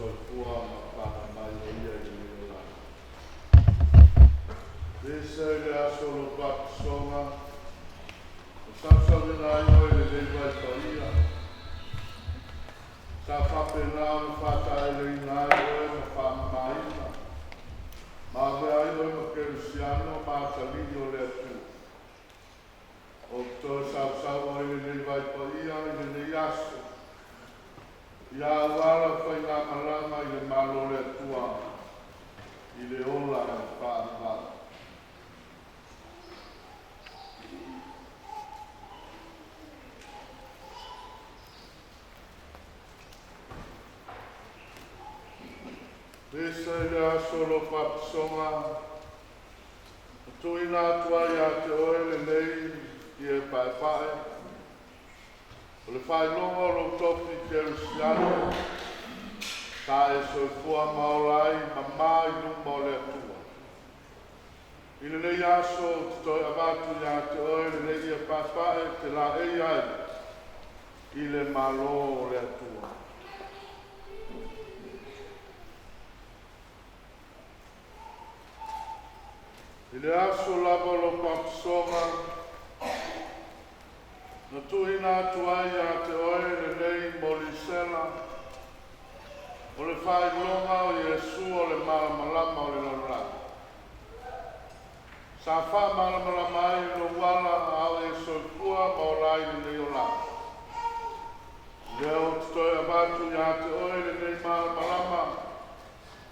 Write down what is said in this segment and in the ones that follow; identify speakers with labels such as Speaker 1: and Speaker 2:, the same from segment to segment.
Speaker 1: soifua ma faamama mai o ia i lenei olaga. Pisa i le aso o lou papatisoga, na sausauina ai oe i lenei vai paia. Sa faapena ona faataeleina ai oe ma faamamaina, ma avea ai oe ma kerisiano ma atalii o le Atua. Ou te toe sausau oe i lenei vai paia i lenei aso, ia aua lau faigamalaga i le Malo o le Atua i le ola e faavavau. Pisa i le aso o lou papatisoga, na tuuina atu ai ia te oe lenei ie paepae, o le faailoga o lou tofi kerisiano, sa e soifua ma ola ai mamā i luma o le Atua. I lenei aso ou te toe avatu ia te oe lenei ie paepae e te laei ai i le Malo o le Atua. I le aso lava o lou papatisoga, na tuuina atu ai ia te oe lenei molisela, o le faailoga o Iesu o le malamalama o le lalolagi. Sa faamalamalama ai lou ala a o e soifua ma ola ai i lenei olaga. Lea ou te toe avatu ia te oe lenei malamalama,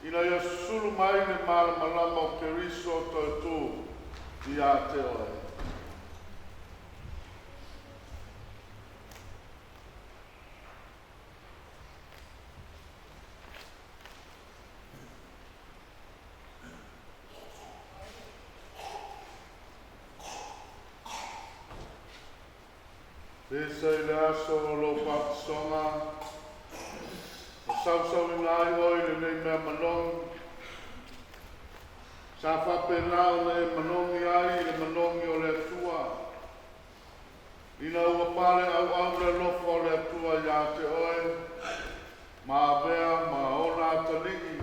Speaker 1: ina ia susulu mai le malamalama o Keriso toe tu ia te oe. Pisa i le aso o lou papatisoga, na sausauina ai oe i lenei mea manogi, sa faapena ona e manogi ai i le manogi o le Atua, ina ua paleauau le alofa o le Atua ia te oe, ma avea ma ona atalii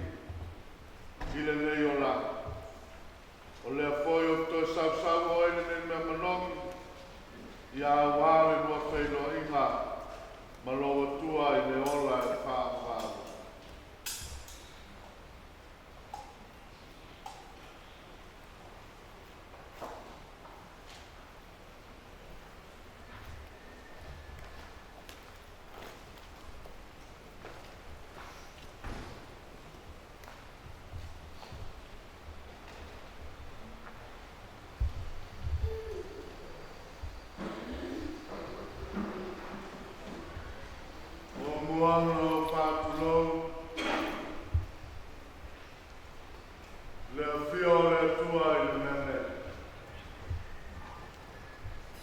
Speaker 1: i lenei olaga. O lea foi ou te toe sausau oe i lenei mea manogi, ia auā le lua feiloaiga ma lou Atua i le ola e faavavau. Muamua ona ou faatulou le afio o le Atua i le mea nei.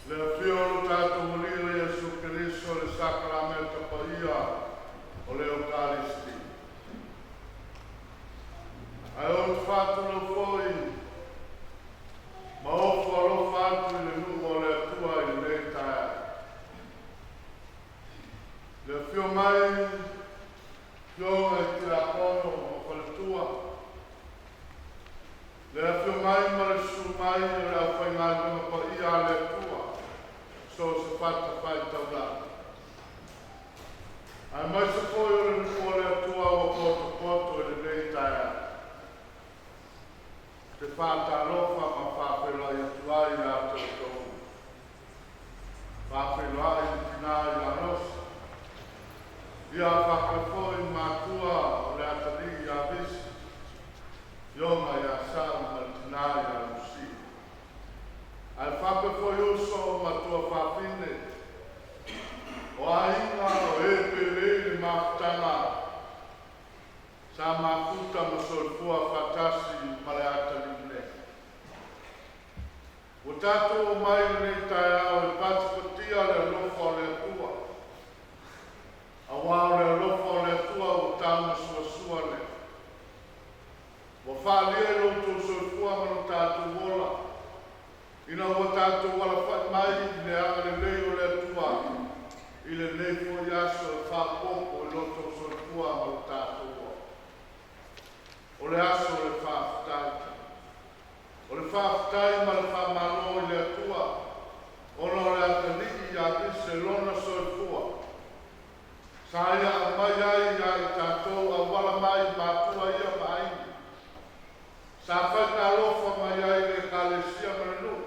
Speaker 1: Le afio o lo tatou Alii o Iesu Keriso i le sakaramenta paia o le Eukaristi. Ae ou te faatulou foi ma ofo alofa atu i le nuu o le Atua i lenei taeao. Le afio mai afioga i Tiakono ma Faletua, le afio mai ma le susu mai o le aufaigaluega paia a le Atua, so o se fatafaitaulaga. Aemaise foi o le nuu o le Atua ua potopoto i lenei taeao. Ou te faatalofa ma faafeiloai atu ai ia te outou. Faafeiloai i le tina ia Rosa, ia faapea foi i matua o le atalii ia Visi, Afioga ia Sa'u ma le tina ia Lucia. Ae faapea foi uso ma tuafafine, o aiga o e pele i le mafutaga sa mafuta ma soifua faatasi ma le atalii nei. Ua tatou omai i lenei taeao e patipatia le alofa o le Atua, auā o le alofa o le Atua ua taumasoasoa lea. Ua faaalia i lo outou soifua ma lo tatou ola, ina ua tatou alafa'i mai i le agalelei o le Atua i lenei foi aso e faaopoopo i lo outou soifua ma lo tatou ola. O le aso o le faafetai. O le faafetai ma le faamalo i le Atua, ona o le atalii ia aveese lona soifua. Sa ia aumai ai ia i tatou auala mai i matua ia ma aiga. Sa faigalofa mai ai le Ekalesia ma le nuu,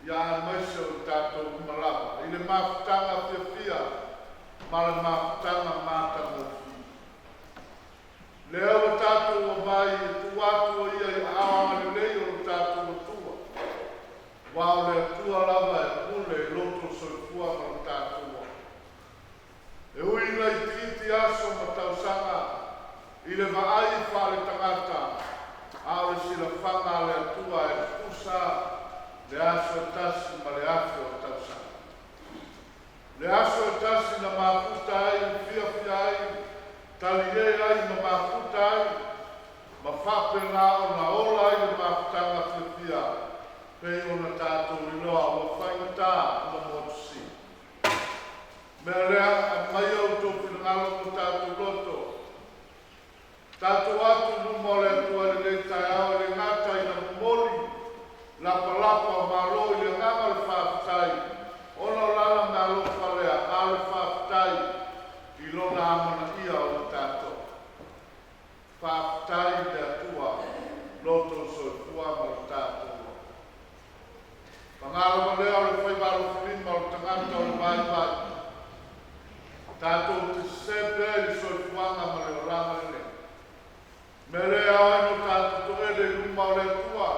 Speaker 1: ia aemaise o i tatou uma lava, i le mafutaga fiafia ma le mafutaga matagofie. Lea ua tatou omai e tuu atu o ia i aao agalelei o lo tatou Atua, aua o le Atua lava e pule i lo outou soifua ma lo tatou ola. E ui ina itiiti aso ma tausaga i le vaai faale-tagata, a o le silafaga a le Atua e tutusa le aso e tasi ma le 1,000 o tausaga. Le aso e tasi na mafuta ai, fiafia ai, talie ai ma mafuta ai, ma faapena ona ola ai le mafutaga fiafia pei ona tatou iloa ua faigata ona motusia. Mea lea, aumaia outou finagalo ma tatou loto, tatou atu i luma o le Atua i lenei taeao, e le gata ina momoli lapalapa o malo i le agaga o le faafetai ona o lana meaalofa lea, a o le faafetai i lona amanaia o i tatou. Faafetai i le Atua lo outou soifua ma lo tatou ola. Paga lava lea o le faiva alofilima o le tagata o le vaivai, tatou te sese pea i le soifuaga ma le olaga lenei. Mea lea e ao ai ona tatou toele i luma o le Atua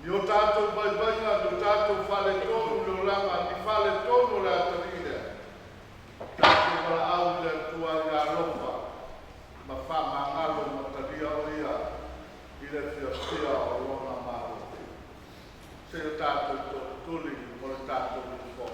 Speaker 1: ni o tatou vaivaiga, ni o tatou faaletonu i le olaga, ni faaletonu o le atalii lea. Tatou valaau i le Atua ia alofa ma faamagalo ma talia o ia i le fiafia o lona Malo. Seia tatou tootuli mo le tatou lilifoa.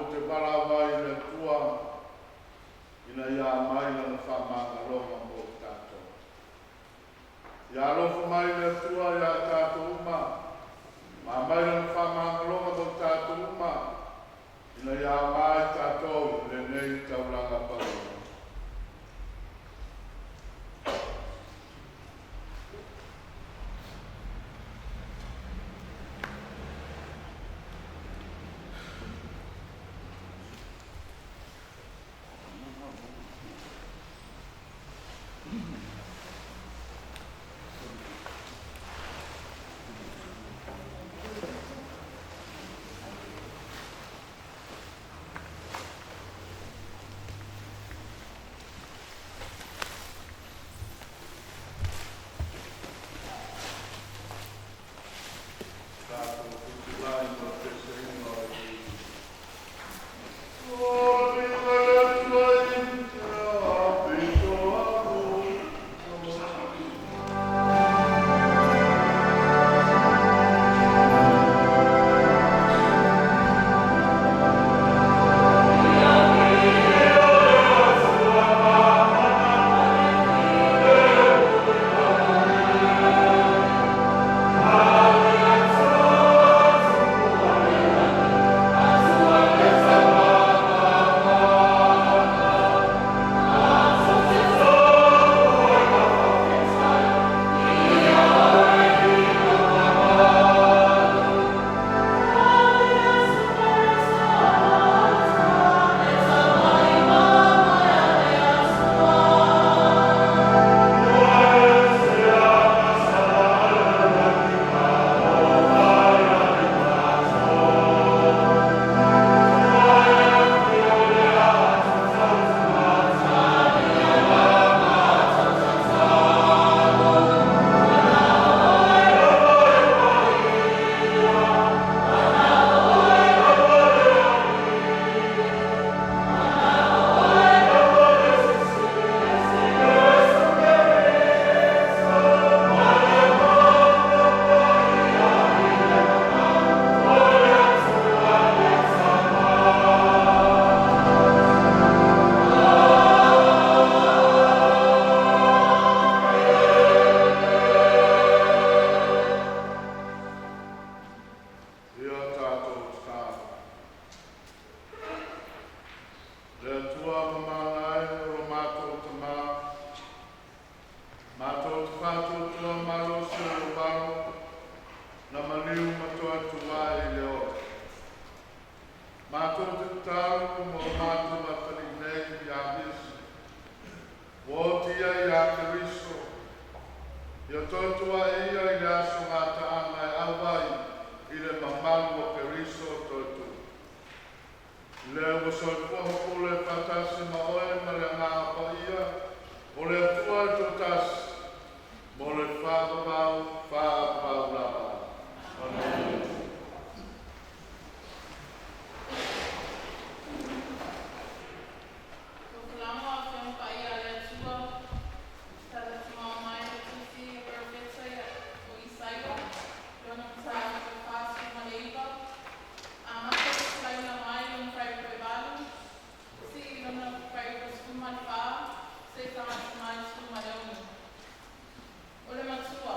Speaker 1: Tatou te valaau ai i le Atua ina ia aumai Lana faamagaloga mo i tatou. Ia alofa mai le Atua iā tatou uma, ma aumai Lana faamagaloga mo i tatou uma, ina ia aoga ai tatou i lenei taulaga paia. Tatou fesilai mo le pesaina o le O le Atua i te apu. Ia tatou tatalo. Le Atua mamana e o lo matou Tamā, matou te faatuatua malosi o lou Alo, na maliu ma toe tuvae i le ola. Matou te tatalo mo matou atalii nei ia Misi, ua oti ia iā Keriso, ia toe tuvae ia i le aso gataaga e auai i le mamalu o Keriso toe tu. Le ua soifua ma pule faatasi ma oe ma le Agaga Paia, o le Atua e toatasi, mo le faavavau faavavau lava. Amene.
Speaker 2: Proclamo a Afioga Paia a le Atua, talatuma mai le Tusi a Perofeta o Isaia, lona mataupu e 49, amata i le salaina mai lona fuaiupu e 8, seia lona fuaiupu e 14, seia faagata mai le 16. O le matua.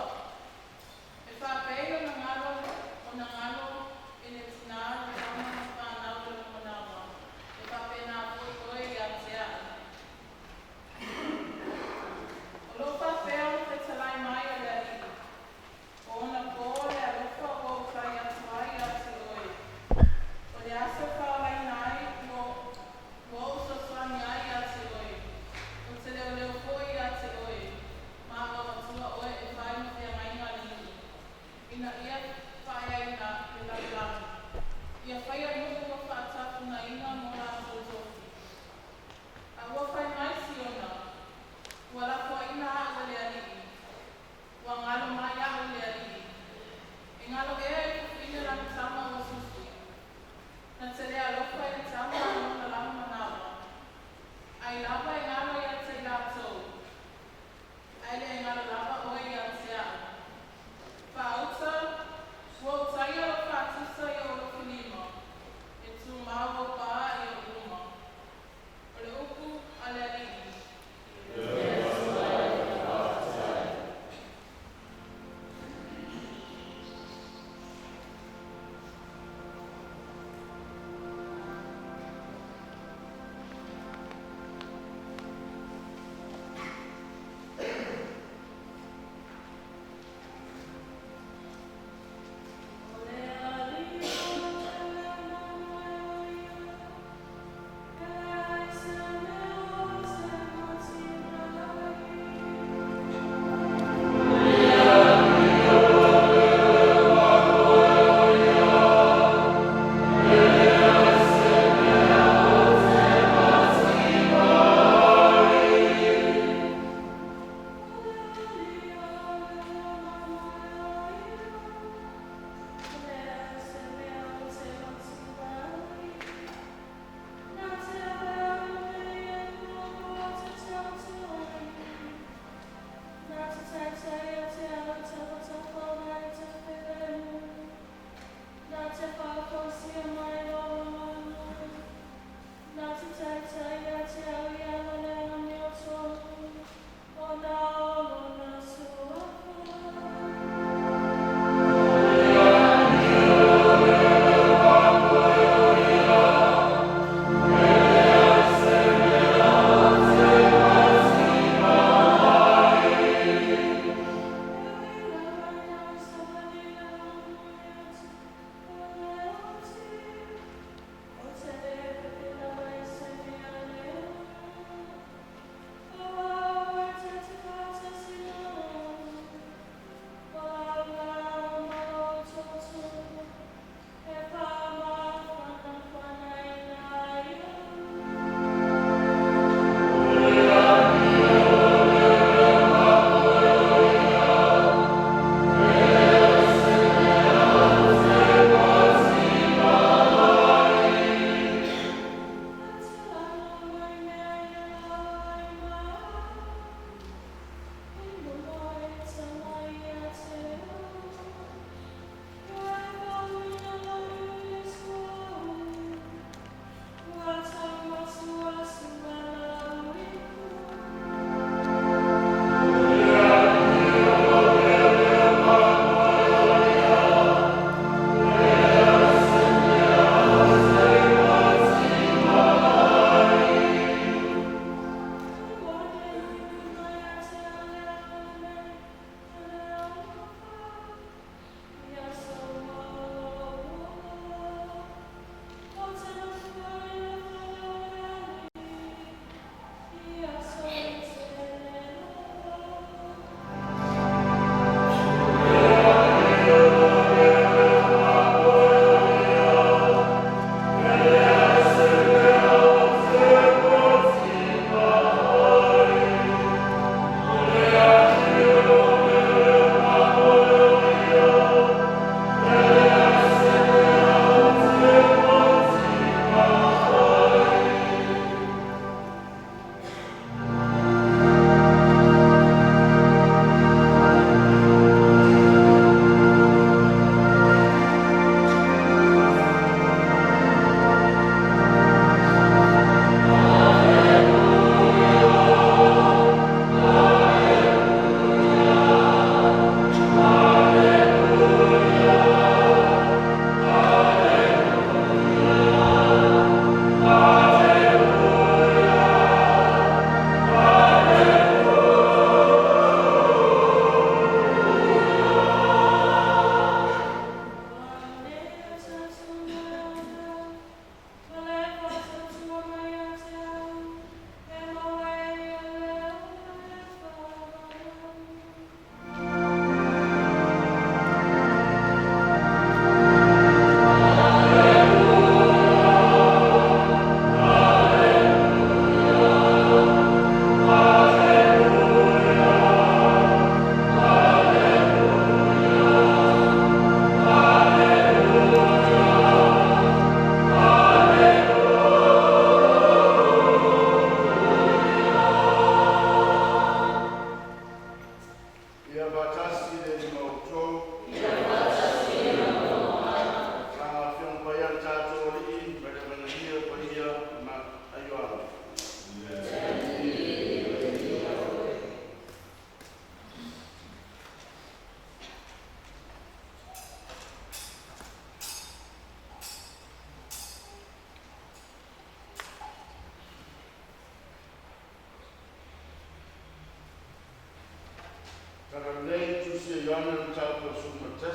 Speaker 3: Ioane le mataupu 11.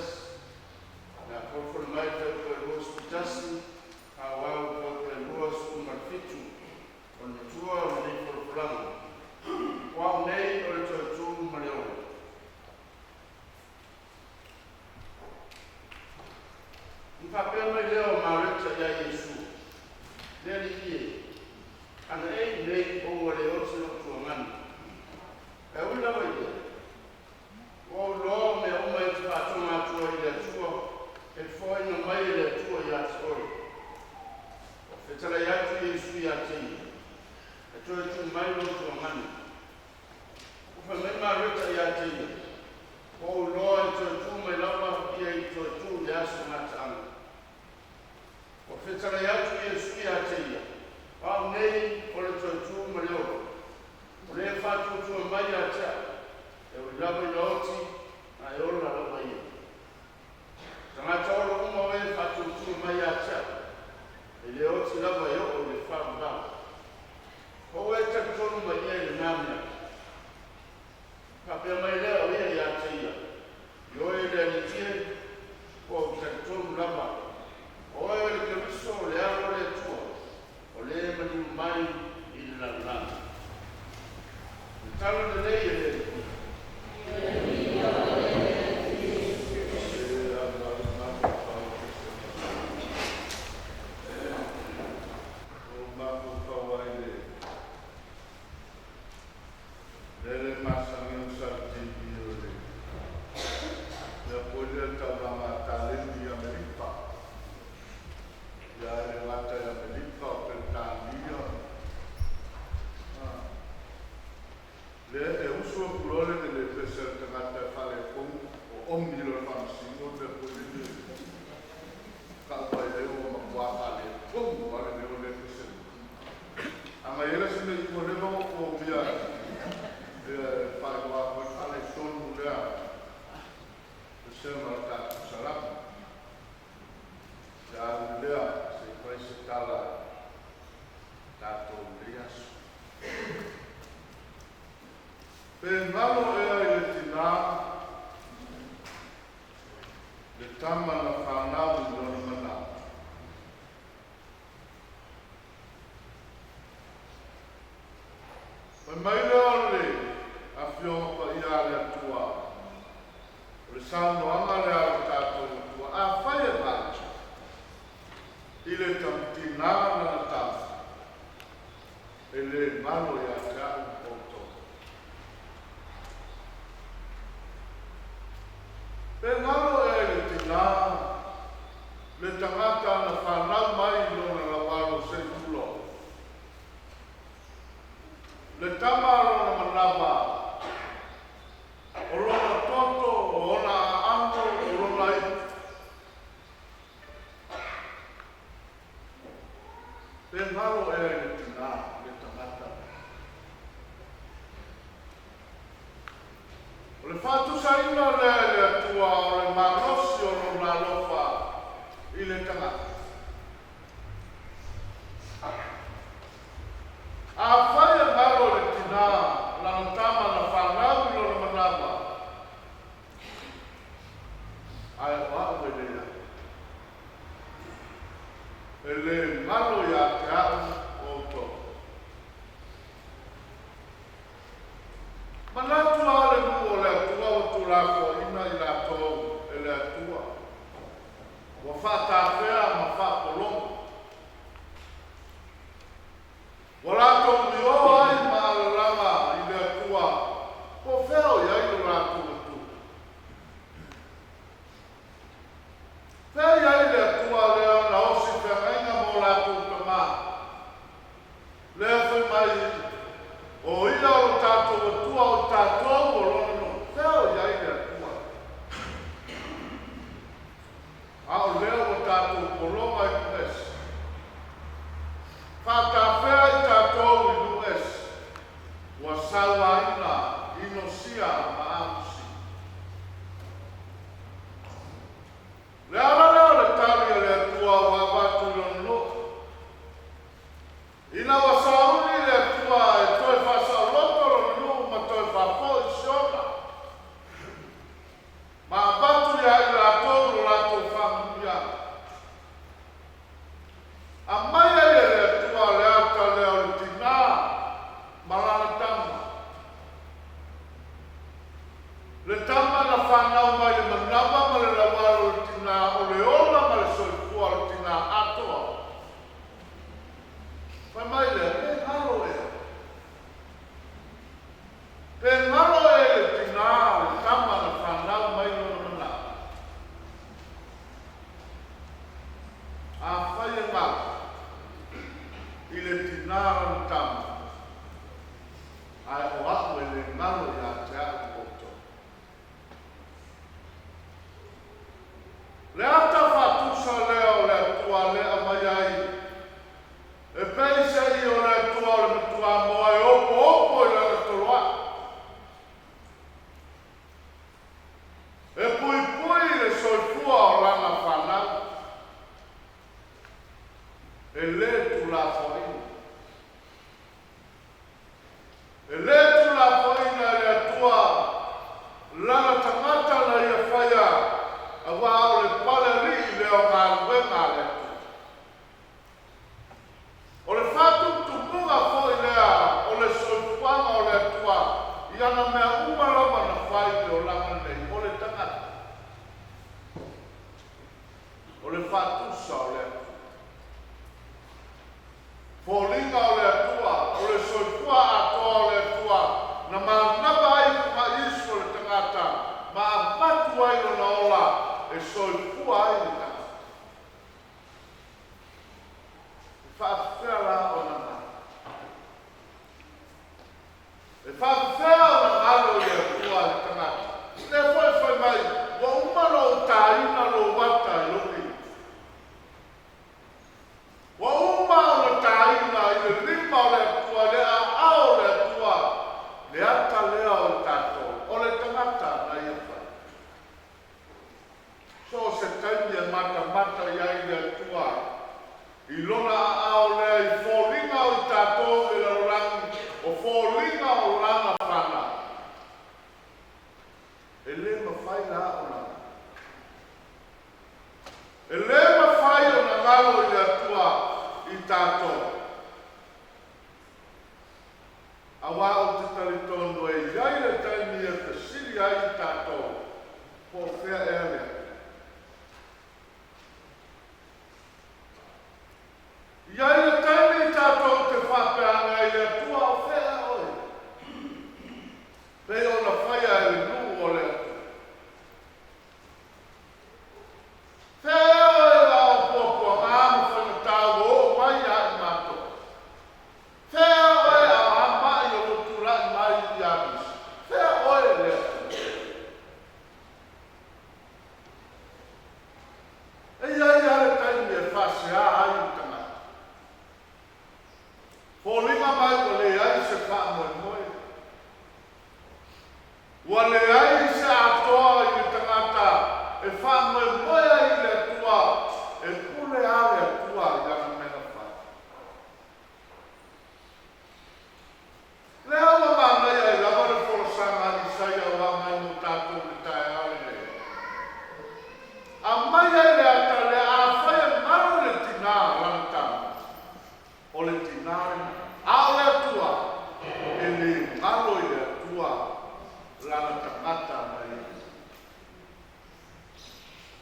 Speaker 3: O le a folafoli mai le fuaiupu 21, faaauau i le fuaiupu 27. O le matua o lenei folafolaga, O Au nei o le toe tu ma le ola. Ona faapea mai lea o Mareta ia Iesu, “Le Alii e, ana e i inei ou ua le oti lou tuagani. Ae ui lava i lea, ua ou iloa o mea uma e te faatoga atu ai i le Atua, e foaina mai e le Atua ia te oe.” Ua fetalai atu Iesu ia te ia, “E toe tū mai lou tuagane.” Ua fai mai Mareta ia te ia, “Ua ou iloa e toe tū mai lava ia i le toe tū i le aso gataaga.” Ua fetalai atu Iesu ia te ia, “O Au nei o le toe tū ma le ola. O le e faatuatua mai ia te A'u, e ui lava ina oti, ae ola lava ia. Tagata ola uma o e faatuatua mai ia te A'u, e le oti lava e oo i le faavavau. Po ua e talitonu mai ea i lena mea?” Faapea mai lea o ia ia te ia, “Ioe le Alii e, ua ou talitonu lava, o Oe o le Keriso o le Alo o le Atua, o Le e maliu mai i le lalolagi.” O le Tala lelei a le Alii.
Speaker 1: Ua ou mafaufau lava i le mea lea e masani ona sau i le TV o le mea foi lea o le taulaga a taleni i Amerika. Ia e le gata ia Amerika o Peretania, a, lea e usu atu loa le pese a le tagata e faaletonu, oomi loa e le faamasino le mea foi lele e tau mai ai ua matua faaletonu lava le leo lea e pese mai. A na i ai la se mea ua leva ona ou omia e faailoa atu ai le faaletonu lea vasega o le tatou Salamo. Ia alu i lea se i fai se tala a tatou i lenei aso. Pe galo ea i le tinā le tama na fanau i lona manatu? Fai mai lea o le Afioga Paia a le Atua, o le saunoaga lea a lo tatou Atua, afai e galo i le tinā lana tama, e le galo ia te au ma outou. Pe galo ea i le tinā le tagata na fanau mai i lona laualo se i tulou, le tama a lona manava, o lona toto, o ona aano, o lona ivi? Pe galo ea i le tinā le tagata lea? O le faatusaina lea e le Atua o le malosi o Lona alofa i le tagata. Afai e galo i le tinā lana tama na fanau i lona manava, ae o au e le au, e le galo ia te au outou. Manatu lava le nuu o le Atua ua tuulafoaiina i latou e le Atua, ua faatafea ma faapologo, ua latou mio ai ma alalaga i le Atua, po o fea o i ai lo latou Atua? Fea i ai le Atua lea na osi feagaiga mo latou tamā, lea fai mai, o ia o lo tatou Atua, o tatou o lona nuu? Fea o i ai le Atua? A o lea ua tatou pologa i nuu ese, faatafea i tatou i nuu ese, ua sauaina, inosia ma amusia. Le ala lea o le tali a le Atua ua avatu i lona nuu. Ina ua sauni le Atua e toe faasaoloto lona nuu ma toe faafoi Siona. tinā lana tama, ae o a'u e lē galo iā te a'u outou. Le ata faatusa lea o le Atua lea aumai ai e peiseai o le Atua o le matuamoa e opoopo i lana toloaʻu, e puipui i le soifua o lana fanau, e lē tulafoaina. E lē tulafoaina e le Atua lana tagata na ia faia, auā o le pale alii lea o galuega a le Atua. O le faatumutumuga foi lea o le soifuaga o le Atua i ana mea uma lava na fai i le olaga lenei, o le tagata. O le faatusa o le Atua. Foliga o le Atua, o le soifua atoa o le Atua, na manava ai fogaʻisu o le tagata ma avatu ai lona ola e soifua ai le tagata. E faafefea la ona galo? E faafefea ona galo i le Atua le tagata? Lea foi fai mai, Ua uma ona ou tāina lou ata i lou lima. Ua uma ona tāina i le lima o le Atua, i le aao o le Atua, le ata lea o i tatou, o le tagata na ia fai. So o se taimi e matamata i ai le Atua i lona aao lea i foliga o i tatou i le lalolagi, o foliga o lana fanau. E lē mafai la ona E lē mafai ona galo i le Atua i tatou. Auā ou te talitonu e i ai le taimi e fesili ai i tatou, po o fea ea le Atua. I ai le taimi tatou te faapea ane ai i le Atua, o fea ea oe? Pei ona faia e le nuu o le Atua. Fea ea oe i vā o puapuaga ma faigata ua oo mai ia i matou? Fea ea oe a o a maʻi o lo o tulai mai ia Misi? Fea oe le Atua? E i ai lava le taimi e faasea ai le tagata. Foliga mai ua leai se faamoemoe. Ua leai se atoa i le tagata e faamoemoe ai i le Atua, e pule a le Atua i ana mea na fai. Lea ua manaia ai lava le folasaga a Isaia ua aumai mo tatou i le taeao lenei. Aumai ai le ata lea, afai e galo le tinā lana tama, O le tinā lena. A o le Atua, e lē galo i le Atua lana tagata ma ia.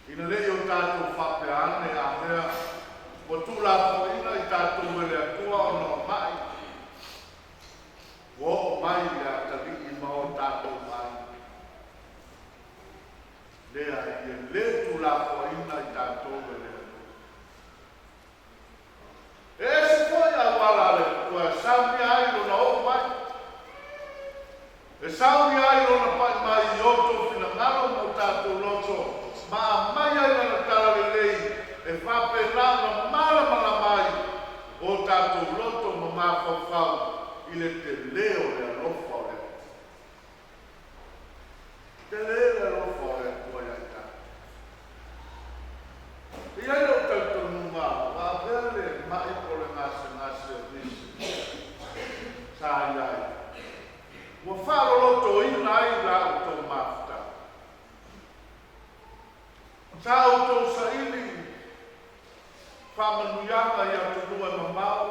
Speaker 1: Ina ne i o tatou faapea ane, a mea ua tuulafoaiina i tatou e le Atua ona o maʻi, ua oo mai le atalii ma o tatou aiga. Leai, e lē tuulafoaiina i tatou e le Atua. E ese foi auala a le Atua e saunia ai lona oo mai, e saunia ai lona pai mai i outou finagalo ma o tatou loto, ma aumai ai lana talalelei e faapena ona malamalama ai o tatou loto ma mafaufau i le tele o le alofa o le Atua. Tele le alofa o le Atua iā i tatou. E i ai lou talitonuga ua avea le maʻi po o le gasegase o nisi sa i ai, ua faalolotoina ai la outou mafutaga. Sa outou saili faamanuiaga i atunuu e mamao,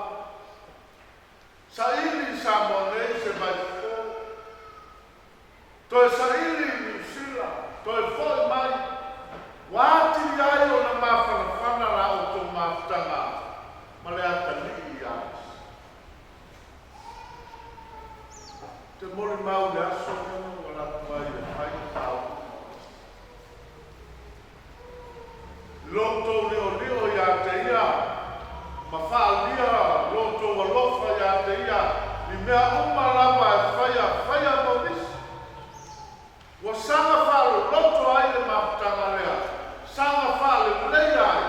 Speaker 1: saili i Samoa nei se vaifofo, Toe saili i Niu Sila, toe foi mai, ua atili ai ona mafanafana la outou mafutaga ma le atalii ia Misi. Te molimau i le aso lea na ou alu atu ai e fai le faaupuga. I lo outou liolio ia te ia ma faaalia lo outou alofa i mea uma lava e faia, faia mo nisi. Ua saga faaloloto ai le mafutaga lea, saga faaleleia ai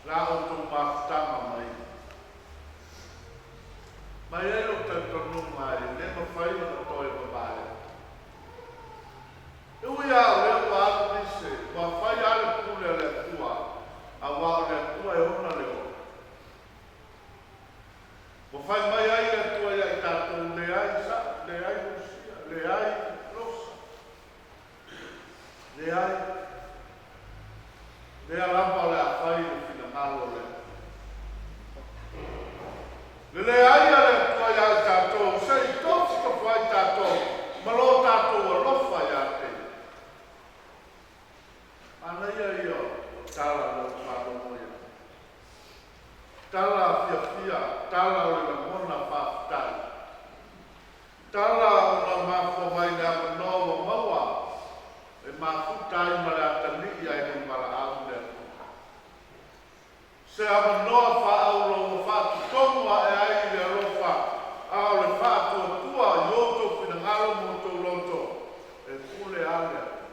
Speaker 1: la outou mafutaga ma ia. Ma e i ai lou talitonuga e le mafai ona toe vavaea. E ui lava o lea ua alu nisi, ua fai lava le pule a le Atua, aua o le Atua e ona le ola. Ua fai mai ai le Atua ia i tatou, Leai sa'u, leai Lusia, leai Losa, leai, lea lava o le a fai le finagalo o le Atua. Le leai a le Atua ia i tatou, se i tofotofo ai tatou ma lo tatou alofa ia te Ia. Manaia ia o tala na ou faalogo i ai. Tala fiafia, tala o le lagona faafetai. Tala ona mafua mai le avanoa ua maua e mafuta ai ma le atalii ae le i valaau le Atua. Se avanoa faaauro ua faatutonu ae ai i le alofa a o le faatuatua i outou finagalo ma outou loto, e pule lava le Atua.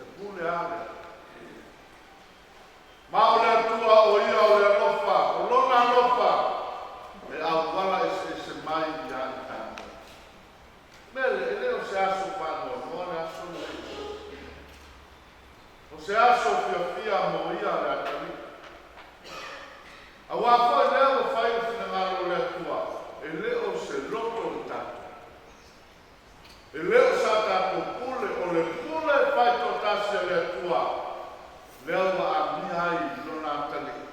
Speaker 1: E pule lava le Atua. Ma o le Atua o Ia o le alofa, o Lona alofa e auala eseese mai ia i tatou. Mele, e le o se aso faanoanoa le aso lenei. O se aso fiafia mo ia le atalii. Auā foi lea ua fai le finagalo o le Atua, e le o se loto le tatou. E le o sa tatou pule, o le pule faitoatasi a le Atua, lea ua amia ai i Lona atalii,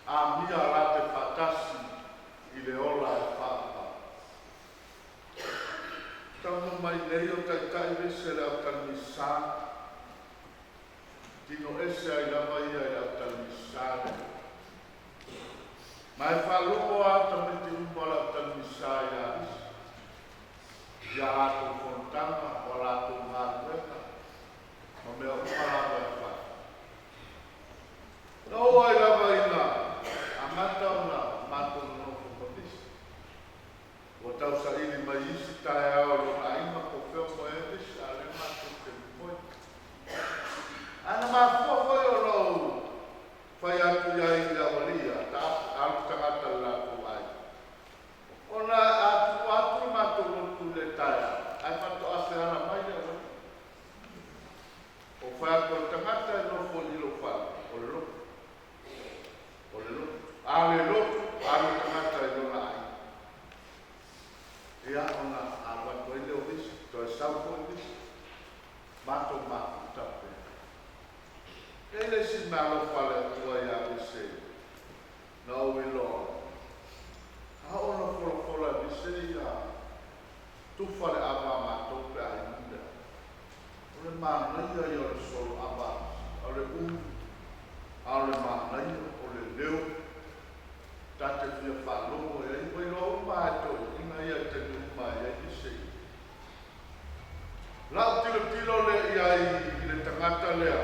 Speaker 1: amia late faatasi i le ola e faavavau. Taunuu mai nei o taitai vese le autalimisa, tino ese ai lava ia i le autalimisa lea. Ma e faalogo lava tamaiti uma o le autalimisa ia isi, i a latou fonotaga, o a latou galuega, ma mea uma lava e fai. Na oo ai lava ina amata ona matou nonofo ma visi. Ua tausaili mai isi taeao i lona aiga po o fea o moe ai visi, a o lea matou te moe. Ae na mafua foi ona ou fai atu i ai i le aualii ia, alu tagata i le latou aiga. Ona a tuua atu le matou lotu i le taeao, ae faatoa feala mai le aualii. O fai atu o le tagata e nofo i lou fale, o le lotu. O le lotu. A le lotu, alu le tagata i lona aiga. Ia, ona alu atu ai lea o visi, toe sau foi visi, matou mafuta pea. E i ai le isi mea alofa a le Atua ia Vise, na ou iloa, a oo ina folafola e Vise ia tufa le ava a matou pe a inu le ava. O le manaia ia o le solo ava a Vise, o le ulu, a o le manaia o le leo, ta te fia faalogo i ai, ua iloa uma lava e toeaiina ia i taimi uma e i ai Vise i Lau tilotilo lea i ai i le tagata lea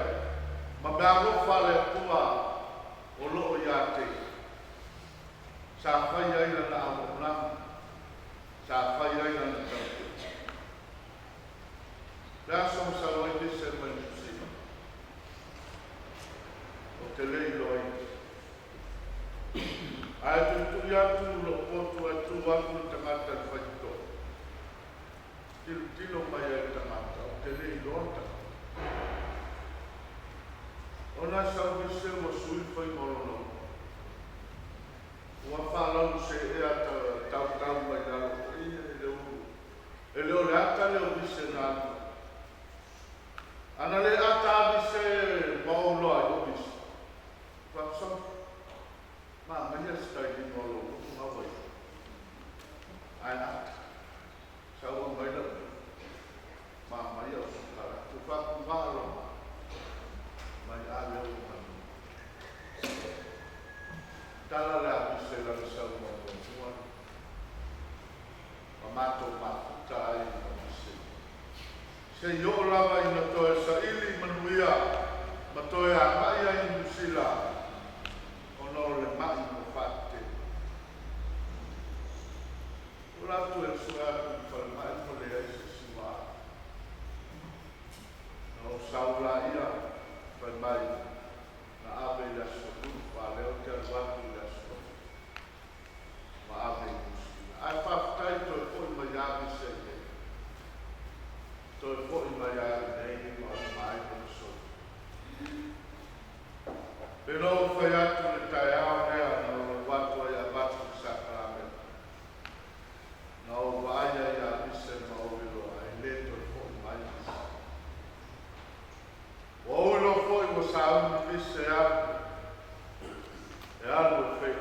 Speaker 1: ma meaalofa a le Atua o lo o ia te ia. Sa fai ai lana auaunaga, sa fai ai lana tautua. Le aso na sau ai Vise mai Niu Sila, ou te le iloaina. Ae tuitui atu lou potu ae tu atu le tagata i le faitotoa. Tilotilo mai ai le tagata, ou te le iloa le tagata. Ona e sau vise ua sui le faiga o lona upu. Ua faalauseea tautau mai lalo foi e le ulu. E le o le ata lea o vise na alu ai. Ana le ata a vise ma ou loa ai o vise. Faapusau. Manaia se tailima o lou loto na ua i ai. Ae ata. Sau mai lau mamaia o sikarate. Ua faapugā lou mai a lea ua manu. Tala le avise lana saunoa muamua ma matou mafuta ai ma vise. Se i oo lava ina toe saili manuia ma toe agai ai i Niu Sila ona o le ma'i ua faatetele.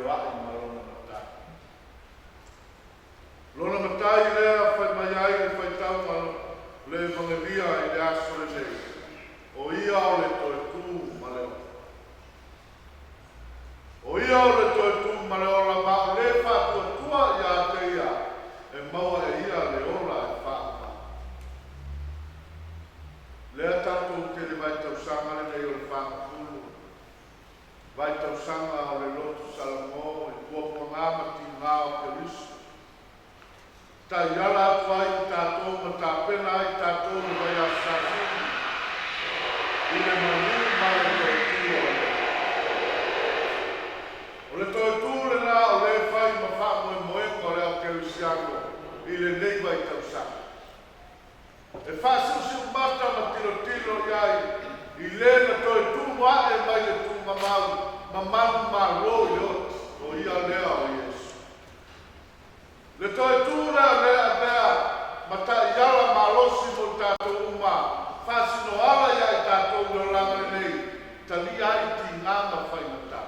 Speaker 1: feoai ma lona Matai. Lona Matai lea fai mai ai le faitauga le Evagelia i le aso lenei, o ia o le toe tu ma le ola. O ia o le toe tu ma le ola ma o le faatuatua ia te ia e maua e ia le ola e faavavau. Lea tatou te i le vaitausaga lenei o le 40, vaitausaga o le lotu Salamo i puapuaga ma tiga o Keriso. Taiala atu ai i tatou ma tapena ai tatou le vaiaso Sasili i le maliu ma le toe tu o le. O le toe tu lena o le fai ma faamoemoega o le au kerisiano i lenei vaitausaga. E faasiusiumata ma tilotilo i ai i le na toe tumu ae mai le tuugamau ma manumalo i le oti, o ia lea o Iesu. Le toe tu lea lea avea ma taiala malosi mo i tatou uma, faasinoala ia i tatou le olaga lenei, talia ai tiga ma faigata,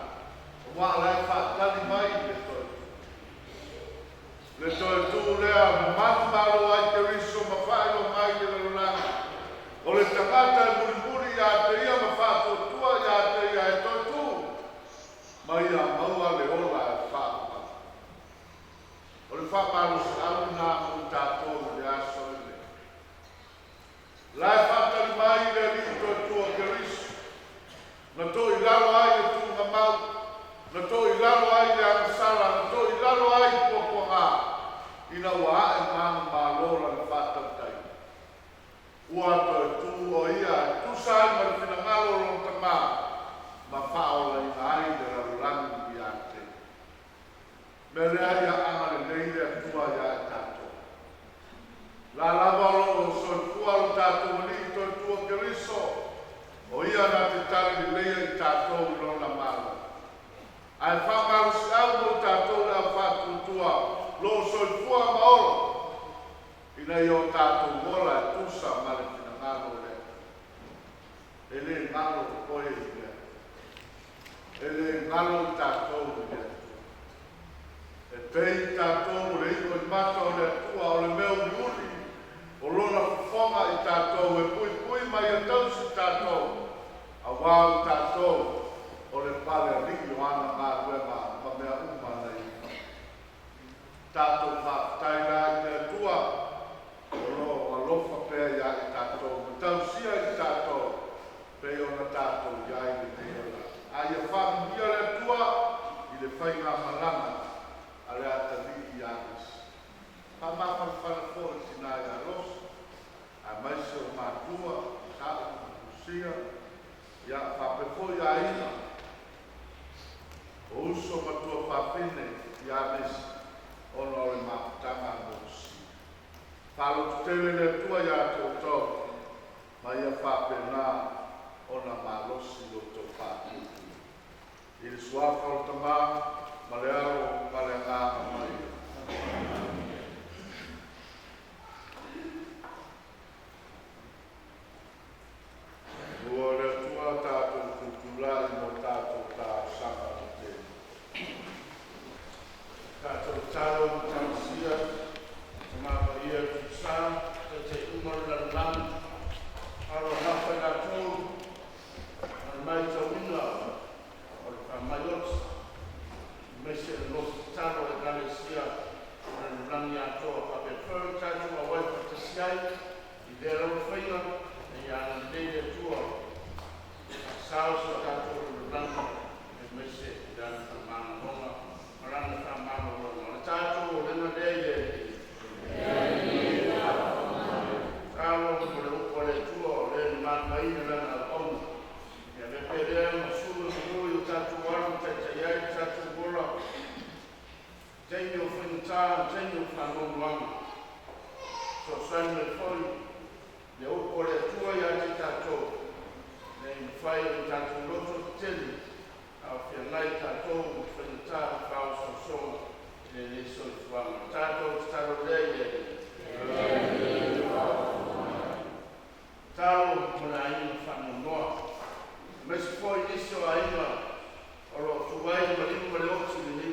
Speaker 1: aua o la e faatali mai le toe tu. Le toe tu lea na manumalo ai Keriso ma faailoa mai i le lalolagi, o le tagata e mulimuli ia te ia ma faatuatua ia te ia e toe tu, ma ia maua le ola e faavavau. O le faamalosiau lena mo i tatou i le aso lenei. La e faatali mai le Alii toe tu o Keriso, na toilalo ai le tuugamau, na toilalo ai le agasala, na toilalo ai puapuaga, ina ua ae manumalo lana faatautaiga. Ua toe tu o ia e tusa ai ma le finagalo o lona Tamā ma faaolaina ai le lalolagi ia te ia. Mea lea ia agalelei le Atua ia i tatou. La lava o loo soifua lo tatou Alii toe tu o Keriso, o ia na te tali leleia i tatou i lona Malo. Ae faamalosiau mo i tatou le au faatuatua loo soifua ma ola, ina ia o tatou ola e tusa ma le finagalo o le Atua. E le galo oe i le Atua. E le galo i tatou i le Atua. E pei i tatou o le i'a i mata o le Atua, o le mea uliuli o lona fofoga i tatou e puipui ma ia tausi tatou, auā o tatou o le pale alii o ana galuega ma mea uma na ia faia. Tatou faafetai la i le Atua o loo alofa pea ia i tatou ma tausia i tatou pei ona tatou i ai lenei ola. A ia faamanuia le Atua i le faigamalaga a le atalii ia Mesi. Faamafanafana foi i tinā ia Losi, aemaise o matua, sa'u ma Lusia, ia faapea foi aiga o uso ma tuafafine ia Mesi ona o le mafutaga a Mosia. Faalototele le Atua iā te outou ma ia faapena ona malosi lo outou faatuatua. I le suafa o le Tamā ma le Alo ma le Agaga Paia. Ua o le Atua tatou tutulai mo tatou talosaga tetele.
Speaker 3: Tatou tatalo ma Tamasia, Tama Paia Tutusa, taitai uma le lalolagi, alo nafa i latou ma le matauina o le faamai oti, aemaise le nofo tatalo a Ekalesia ma le lalolagi atoa. Faapea foi ona tatou auai faatasi ai i lea lava faiga, ina ia agalelei le Atua faasao si o tatou lalolagi, aemaise i lana faamagaloga ma lana faamalologa. O le tatou olega lea i le Alii. Tatalo mo le upu a le Atua o le na malamaina lana auauna. Ia avea pea lea ma sulu e manu i o tatou alo ma taitai ai le tatou ola, taimi o faigata, taimi o faanoanoaga. Fesoasoani mai foi le upu a le Atua ia te tatou, ina ia mafai ona tatou loto tetele a o feagai tatou ma faigata ma faaosoosoga i lenei soifuaga. Tatou tatalo lea i le Alii. Tatalo mo le aiga Faanoanoa, aemaise foi nisi o aiga o lo o tu ai le maliu ma le oti i lenei.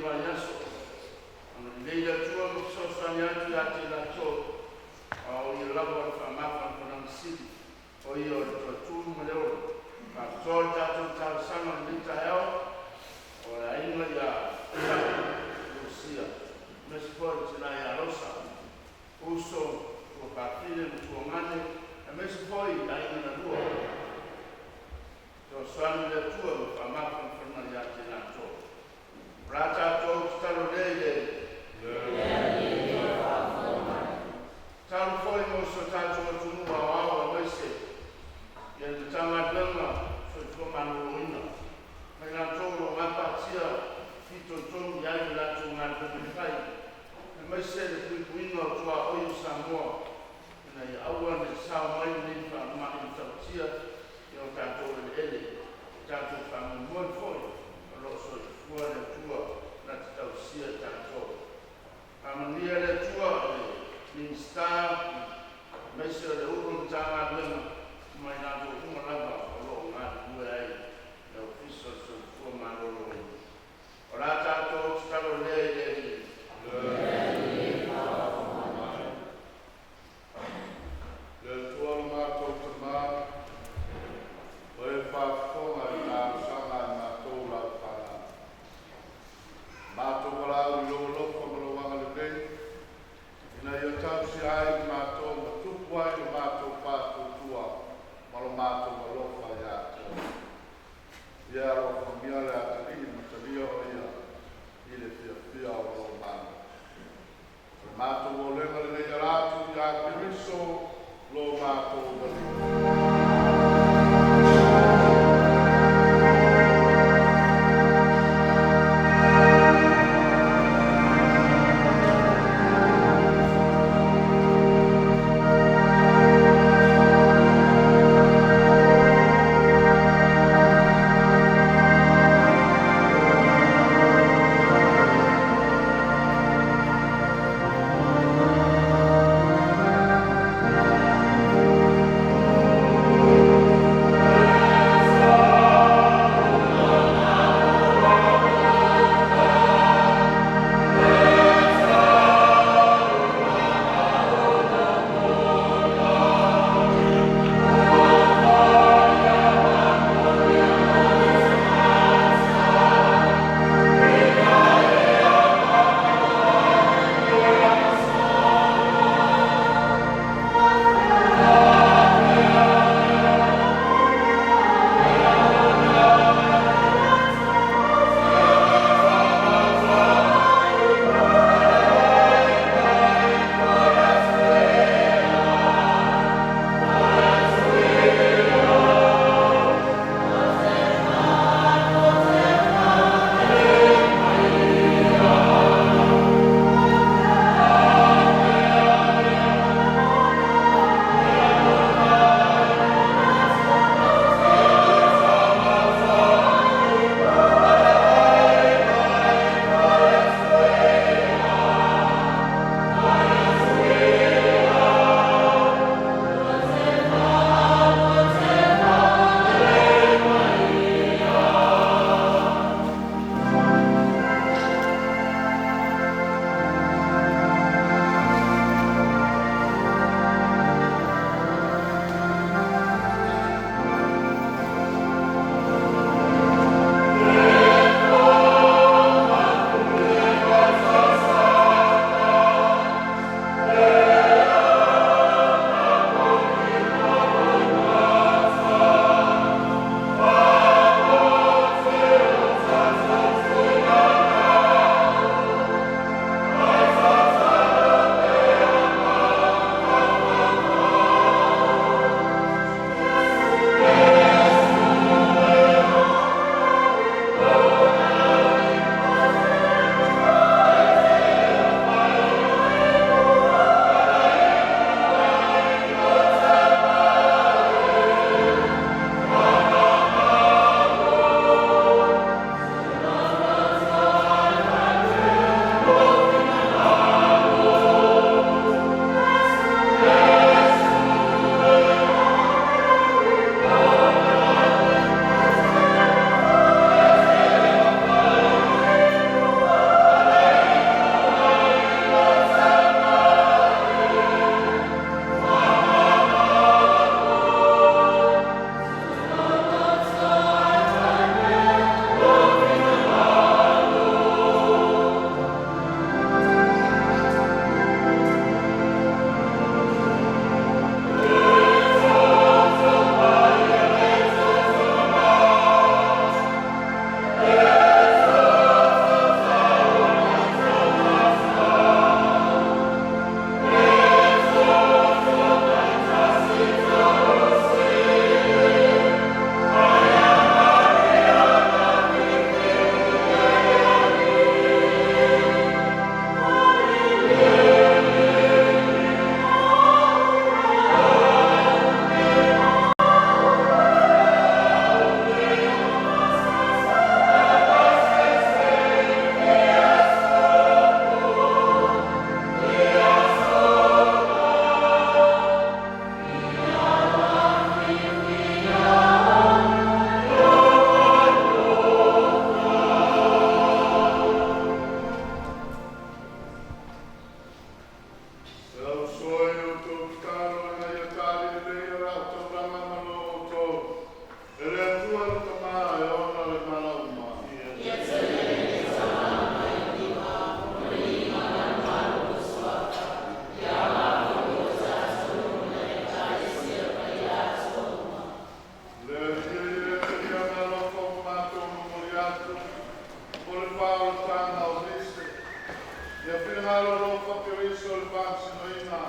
Speaker 1: faamasinoina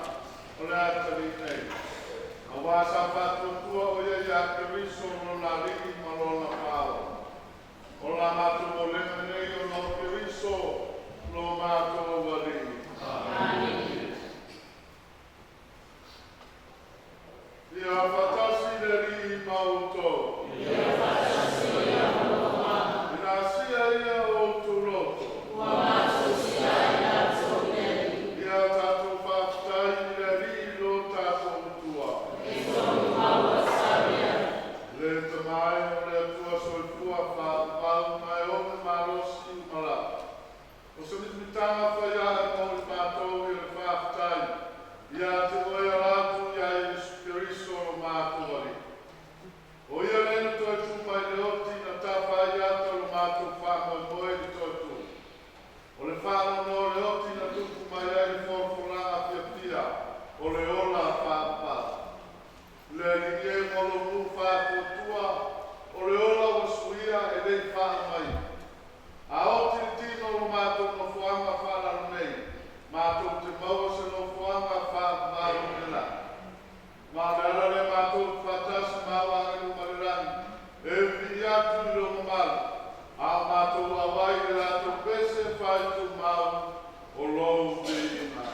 Speaker 1: o le atalii nei. Auā sa faatuatua o ia iā Keriso lona Alii ma lona Faaola. O la matou molega nei ona o Keriso lo matou Alii. Ia faatasi le Alii ma outou. Ina asia ia o outou loto. Ia tatou faafetai i le Alii lo tatou Matua. Le Tama e o le Atua soifua faavavau ma e oge malosi uma lava. O se mitamitaga faiae mo i matou ia le faafetai ia te oe ala atu iā Iesu Keriso lo matou Alii. O ia lea na toe tu mai le oti na tafa ai ata o lo matou faamoemoe i le toe tu. O le faanoanoa o le oti na tupu mai ai le folafolaga fiafia o le ola faavavau. Le Alii e ma lou nuu faatuatua o le ola ua suia e le i faaumaina. A oti le tino o lo matou nofoaga faalalo nei, matou te maua se nofoaga faavavau i le lagi. Ma o le ala lea matou te faatasi ma au agelu uma i le lagi e viia atu i lou mamalu, a o matou auai i le latou pese faaitumau o lou viiga.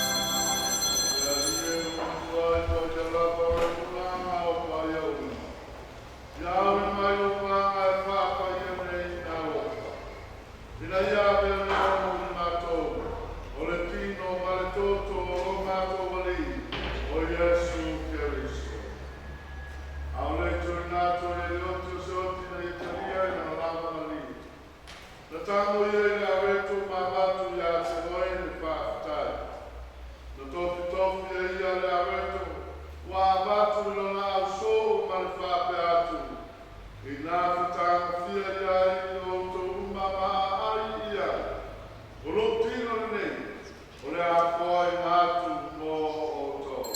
Speaker 1: Le Alii e o matua ai paia lava o le tulaga o paia uma. Ia ave mai lou agaga e faapaia nei meaalofa. Ina ia avea mea mo i matou, o le tino ma le toto o lo matou Alii, o Iesu Keriso. A o le i tuuina atu ai e le oti o se oti na ia talia i lana lava maliu. Na tago ia i le aweto ma avatu iā te oe le faafetai. Na tofitofi e ia le aweto ua avatu i lona ausoo ma le faapea atu, Ina fetagofia ai outou uma ma aai i ai. O lou tino lenei, o le a foaina atu mo outou.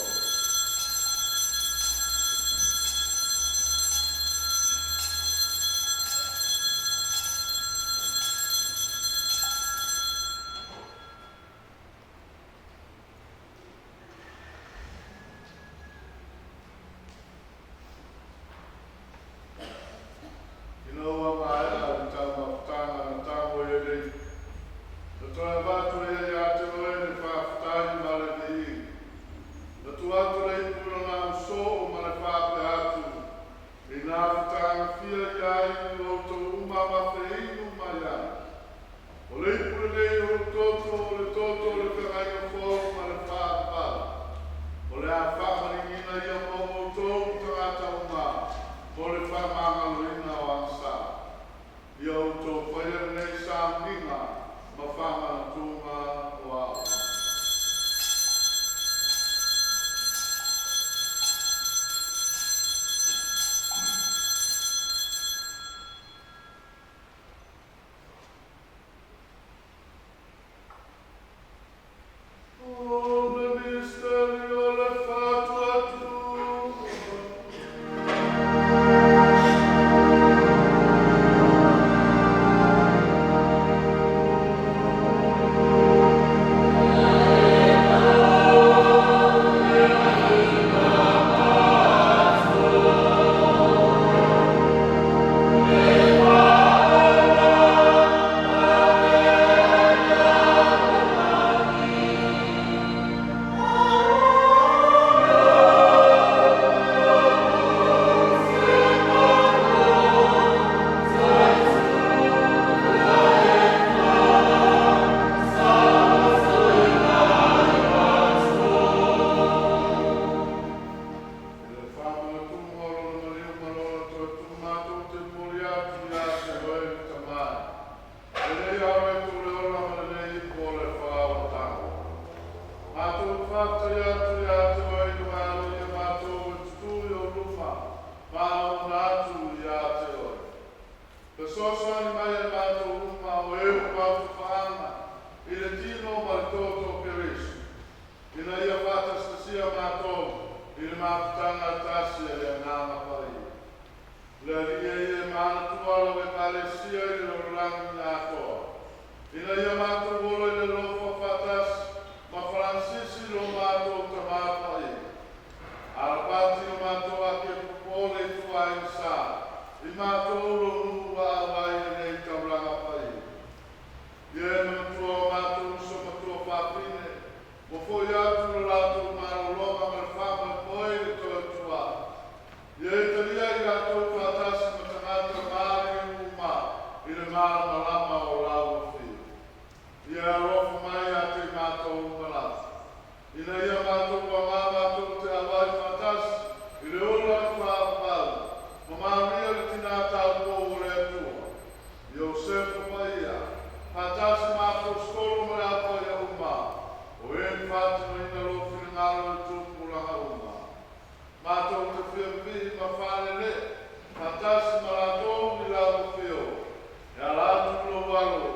Speaker 1: Faafetai atu ia te oe ina ua e aloaia matou e tutū i ou luma ma auauna atu ia te oe. Fesoasoani mai ia i matou uma o e ua mautofaaga i le tino ma le toto o Keriso, ina ia faatasitasia matou i le mafutaga tasi a le Agaga Paia. Le Alii e ia e manatua lau Ekalesia i le lalolagi atoa, ina ia matou ola i le alofa faatasi ma Faransisi lo matou Tamā Paia, Alapati o matou Akepopo o le Ituaiga Sa, i matou lou nuu ua auai i lenei taulaga paia. Ia e manatua o matou uso ma tuafafine, ua fo'i atu le latou malologa ma le faamoemoe i le toe tua. Ia e talia i latou faatasi ma tagata maliliu uma i le malamalama o lau afio. Ia e alofa mai ia te i matou uma lava, ina ia matou augā matou te auai faatasi i le ola faavavau ma Maria le tinā taupou o le Atua, Iosefa Paia, faatasi ma Aposetolo ma le Au Paia uma, o e na faatinoina lou finagalo i tupulaga uma. Matou te fia vivii ma faalele'e faatasi ma latou i lau afio e ala atu i lou Alo,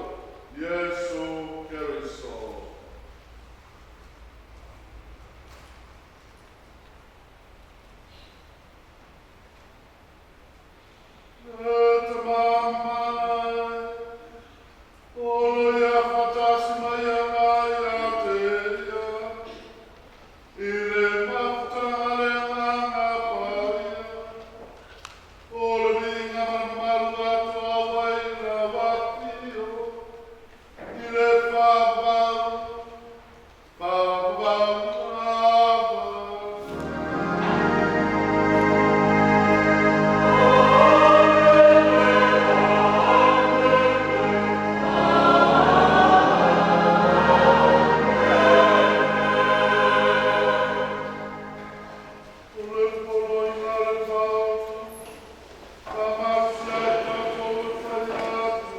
Speaker 1: Iesu Keriso. E Tamā mamana e, olo ia faatasi mai aga ia te ia, i le mafutaga a le Agaga Paia, o le viiga ma le mamalu atoa ua i lau afio, i le faavavau, faavavau lava. O le poloaiga o le faaola, faamalosia ai tatou e fai atu.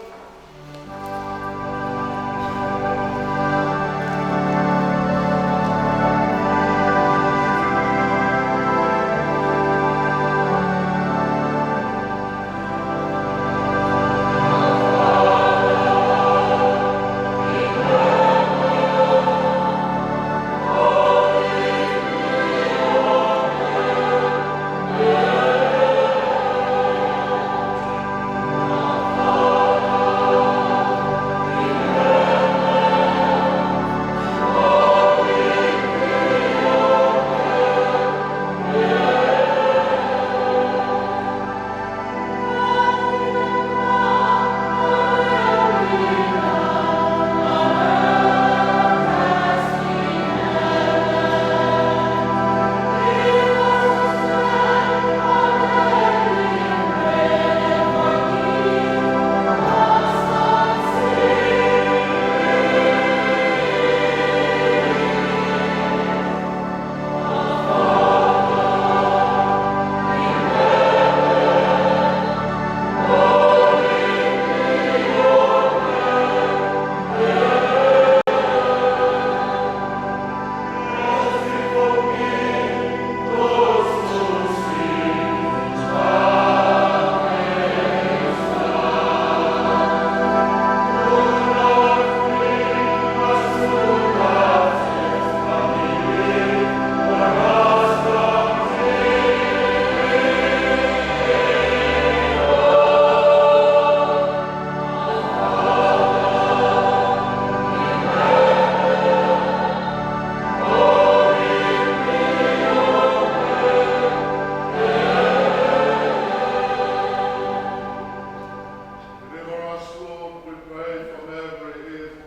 Speaker 1: Deliver us, Lord, we pray, from every evil.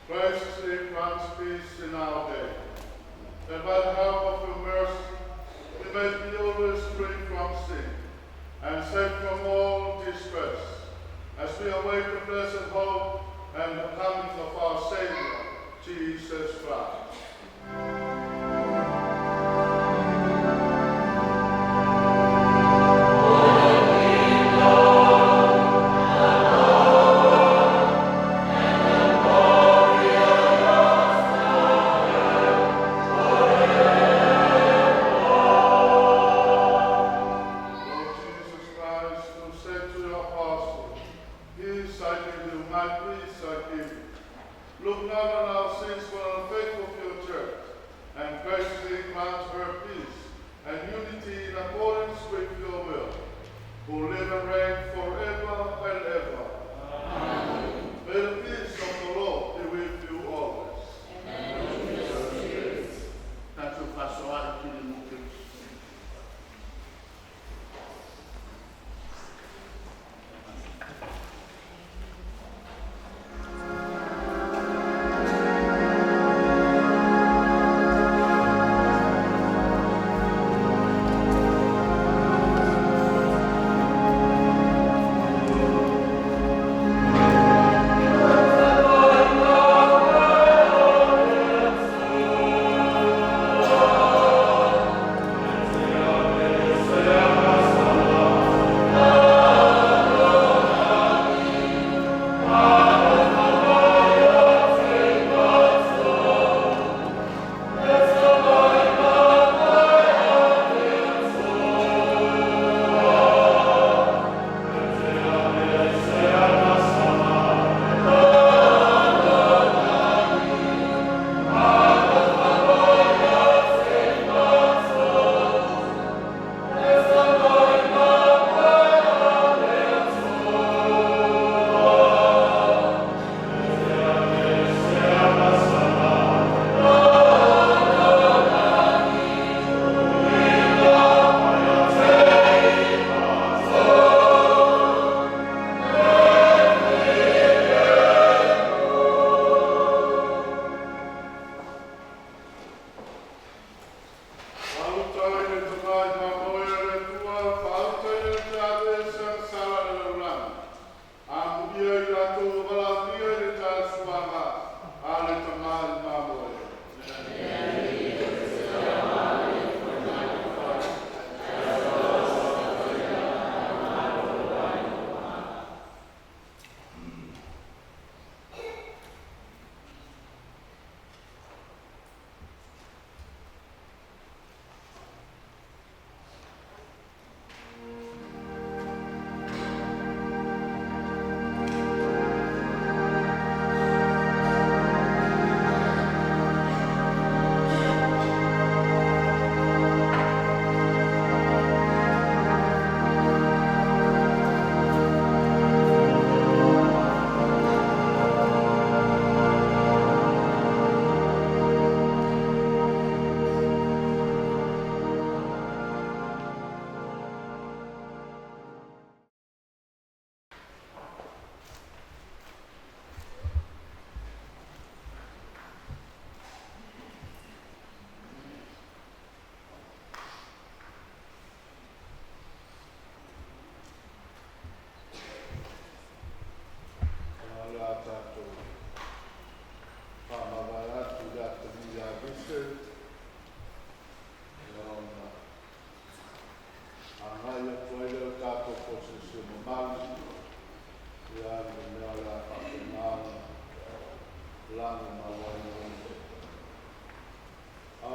Speaker 1: Graciously grant peace in our day, that by the help of your mercy we may be always free from sin and safe from all distress, as we await the blessed hope and the coming of our Savior, Jesus Christ.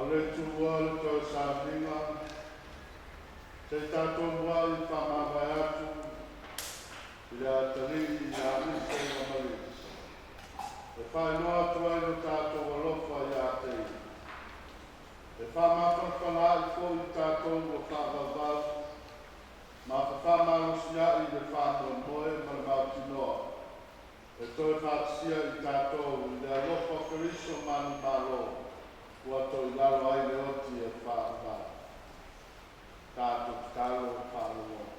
Speaker 1: O le tuua le toe sauniga, se i tatou muai faamavae atu i le atalii ia Misa ma Malisi. E faailoa atu ai lo tatou alofa ia te ia. E faamafanafanaai foi i tatou ua faavauvau ma fafamalosiai le faamoemoe ma le mautinoa e toe faatasia i tatou i le alofa o Keriso manumalo ua toilalo ai le oti e faavavau. Tatou tatalo faalogologo.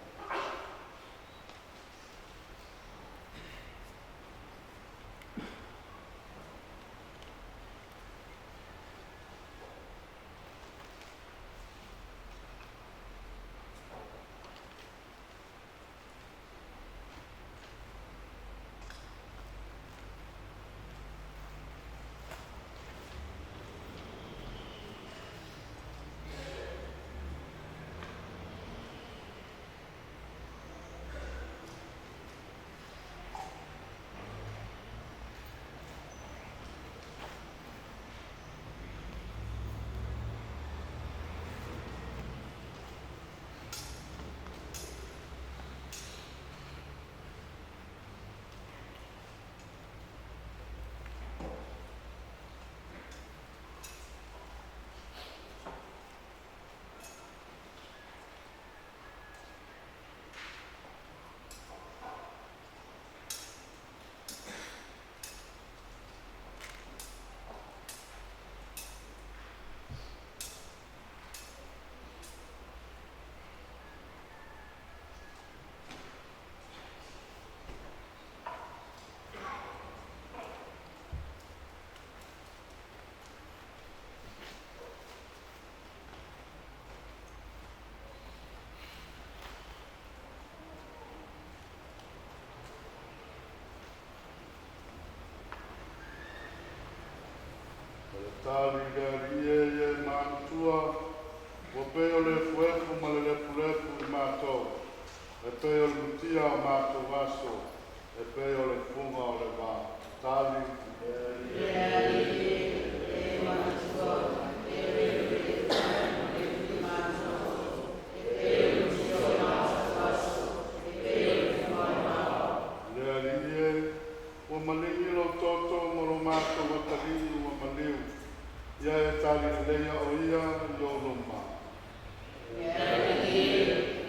Speaker 1: O le tali le Alii e e manatua, ua pei o le efuefu ma le lepulepu i matou, e pei o le mutia o matou aso, e pei o le fuga o le vao. Tali
Speaker 4: Le Alii e manatua, e le matou, e pei o le mutia o matou aso, e pei o le fuga o le vao.
Speaker 1: Le Alii e, ua maligi lo toto ma lo matou atalii ua maliu, ia e tali leleia o ia i o luma.
Speaker 4: Le Alii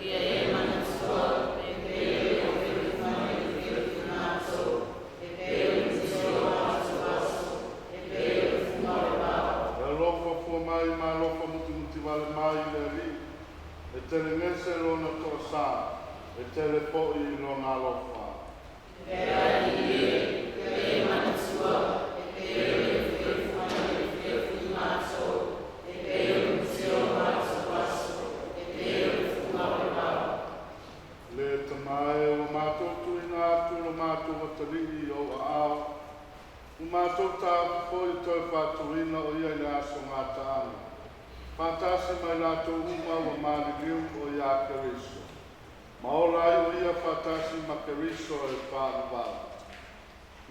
Speaker 4: ia e manatua, e pei o le efuefu ma le lepulepu i matou, e pei o le mutia o matou aso, e pei o le fuga o le vao.
Speaker 1: E alofa fua mai ma alofa mutimuti vale mai le Alii, e telegese lona toasā, e tele fo'i lona alofa.
Speaker 4: Le Alii ia e manatua, e pei o le efuefu ma le lepulepu i matou, e pei o le mutia o matou aso, e pei o le fuga o le vao.
Speaker 1: Le Tama e, ua matou tuuina atu lo matou atalii i ou aao, ua matou taofi foi e toe faatuina o ia i le aso gataaga. Faatasi mai latou uma ua maliliu o ia Keriso. Ma ola ai o ia faatasi ma Keriso e faavavau.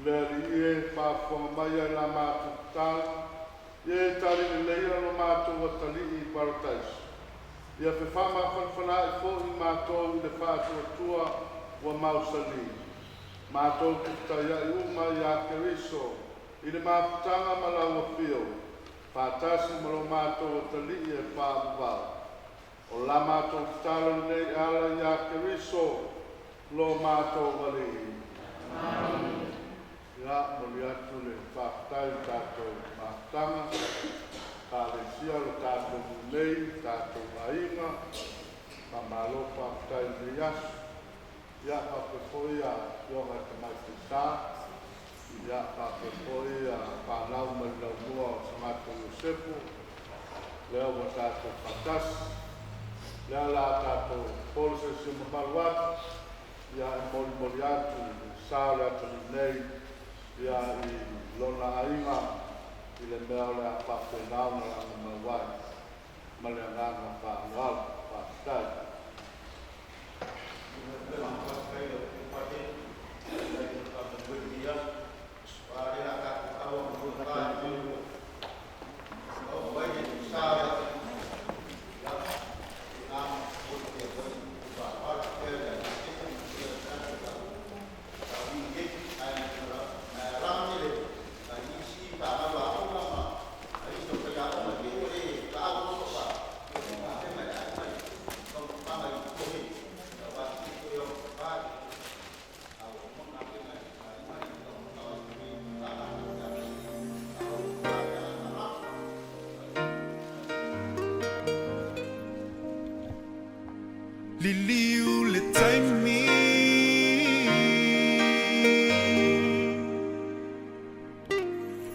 Speaker 1: Le Alii e, faafofoga mai ai la matou tatalo, ia e tali leleia lo matou atalii i parataiso. Ia fefaamafanafanaai foi matou i le faatuatua ua mausali. Matou fetaiai uma ia Keriso i le mafutaga ma lau afio, faatasi ma lo matou atalii e faavavau. O la matou tatalo lenei e ala ia Keriso lo matou Alii. Ia, moli atu le faafetai i tatou mafutaga, ekalesia lo tatou nei, tatou aiga, faamalo faafetai i lenei aso. Ia, faapea foi a afioga i tamaitai sa, ia faapea foi a fanau mai le laumua o Sagato Iosepo, lea ua tatou faatasi. Lea la tatou polo se mamalu atu, ia e molimoli atu i le sa o le atalii nei, ia i lona aiga, i le mea o le a faapena ona lagomau ai ma le agaga faaaloalo. Faafetai.
Speaker 5: Liliu le taimi.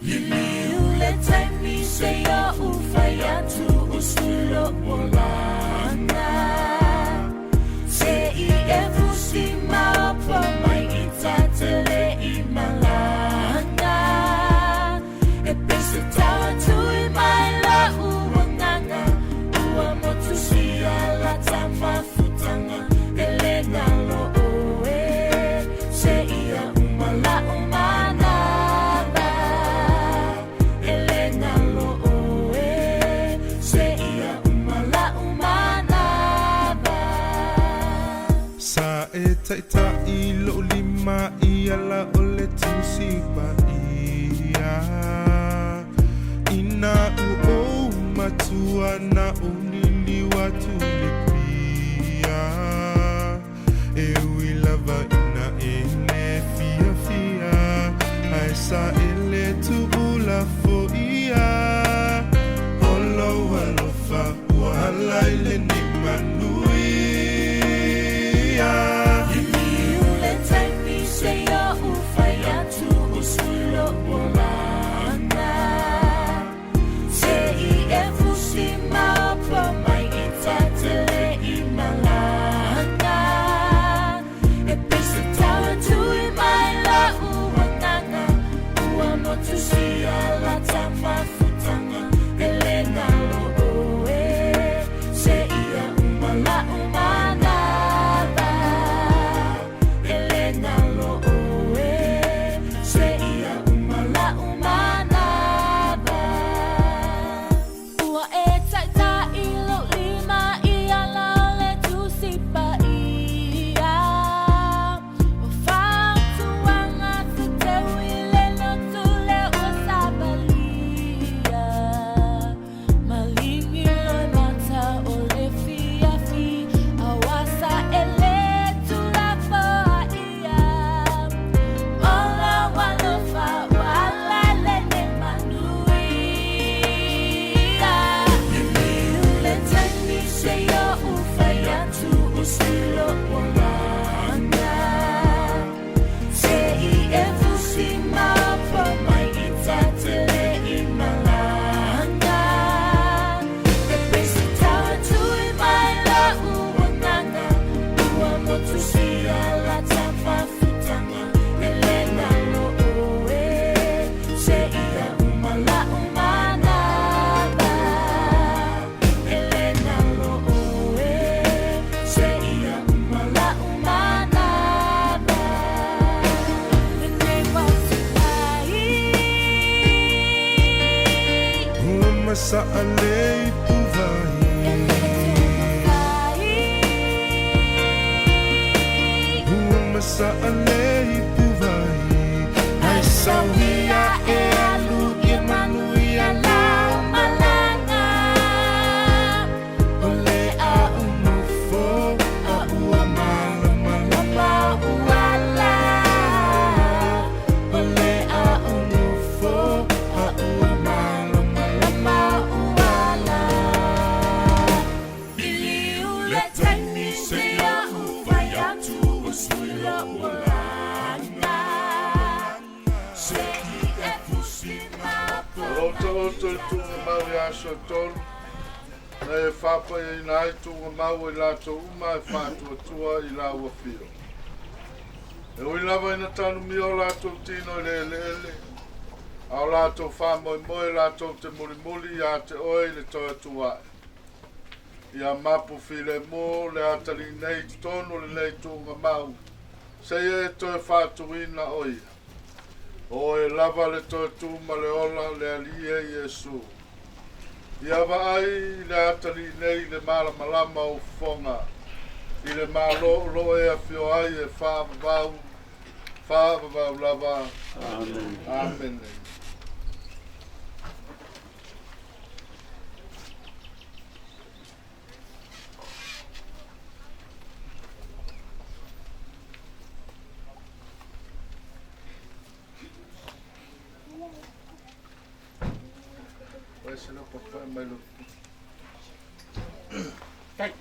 Speaker 4: Liliu le taimi seia ufai atu usi lou olaga. Se i e fusi maopo mai i ta te le i malaga. E pei se taua tui mai la'u agaga ua motusia lata mafutaga e le galo oe seia uma la'u manava. E le galo oe seia uma la'u manava.
Speaker 5: Sa e ta'ita'i lo'u lima i ala o le Tusi Paia. Ina ua ou matua na ou liliu atu i le pia. E ui lava ina e le fiafia ae sa e le tuulafoia. O lou alofa ua ala i lenei manuia.
Speaker 4: Liliu le taimi seia ufai atu usi lou olaga. Se i e fusi maopo mai i ta te le i malaga. E pei se taua tui mai la'u agaga ua motusia lata mafutaga e le galo oe seia uma la'u manava. E le galo oe seia uma la'u manava.
Speaker 2: Ua e ta'ita'i lou lima i ala o le Tusi Paia. O fautuaga se teu i le lotu lea ua savalia. Maligi loimata o le fiafi auā sa e le tuulafoaia. O lou alofa ua ala i lenei manuia.
Speaker 4: Liliu le taimi seia ufai atu usi lou olaga. Se i e fusi maopo mai i ta te le i malaga. E pei se taua tui mai la'u agaga ua motusia lata mafutaga e le galo oe seia uma la'u manava. E le galo oe seia uma la'u manava.
Speaker 2: Lenei ua tuai.
Speaker 5: Ua masa'a le ipuvai.
Speaker 2: E
Speaker 5: Ua masa'a le ipuvai. Ae sau ia e alu ia manuia lau
Speaker 2: malaga.
Speaker 5: O le a ou nofo a ua malamalama ou ala. O le a ou nofo a ua malamalama ou ala.
Speaker 4: Liliu le taimi seia ufai atu usi lou olaga. Se i e fusi maopo
Speaker 1: O lo taoto i tuugamau i aso e tolu, na e faapaiaina ai tuugamau e latou uma e faatuatua i lau afio. E ui lava ina tanumia o latou tino i le eleele, a o latou faamoemoe latou te mulimuli iā te oe i le toe atu ae. Ia mapu filemu le atalii nei i totonu o lenei tuugamau, seia e toe faatuina o ia. O oe lava le toe tu ma le ola le Alii e Iesu. Ia vaai i le atalii nei i le malamalama o fofoga, i le Malo o lo o e afio ai e faavavau, faavavau lava.
Speaker 3: Amen.
Speaker 1: Amene. Vai se lo papai mai lo.
Speaker 3: Tai.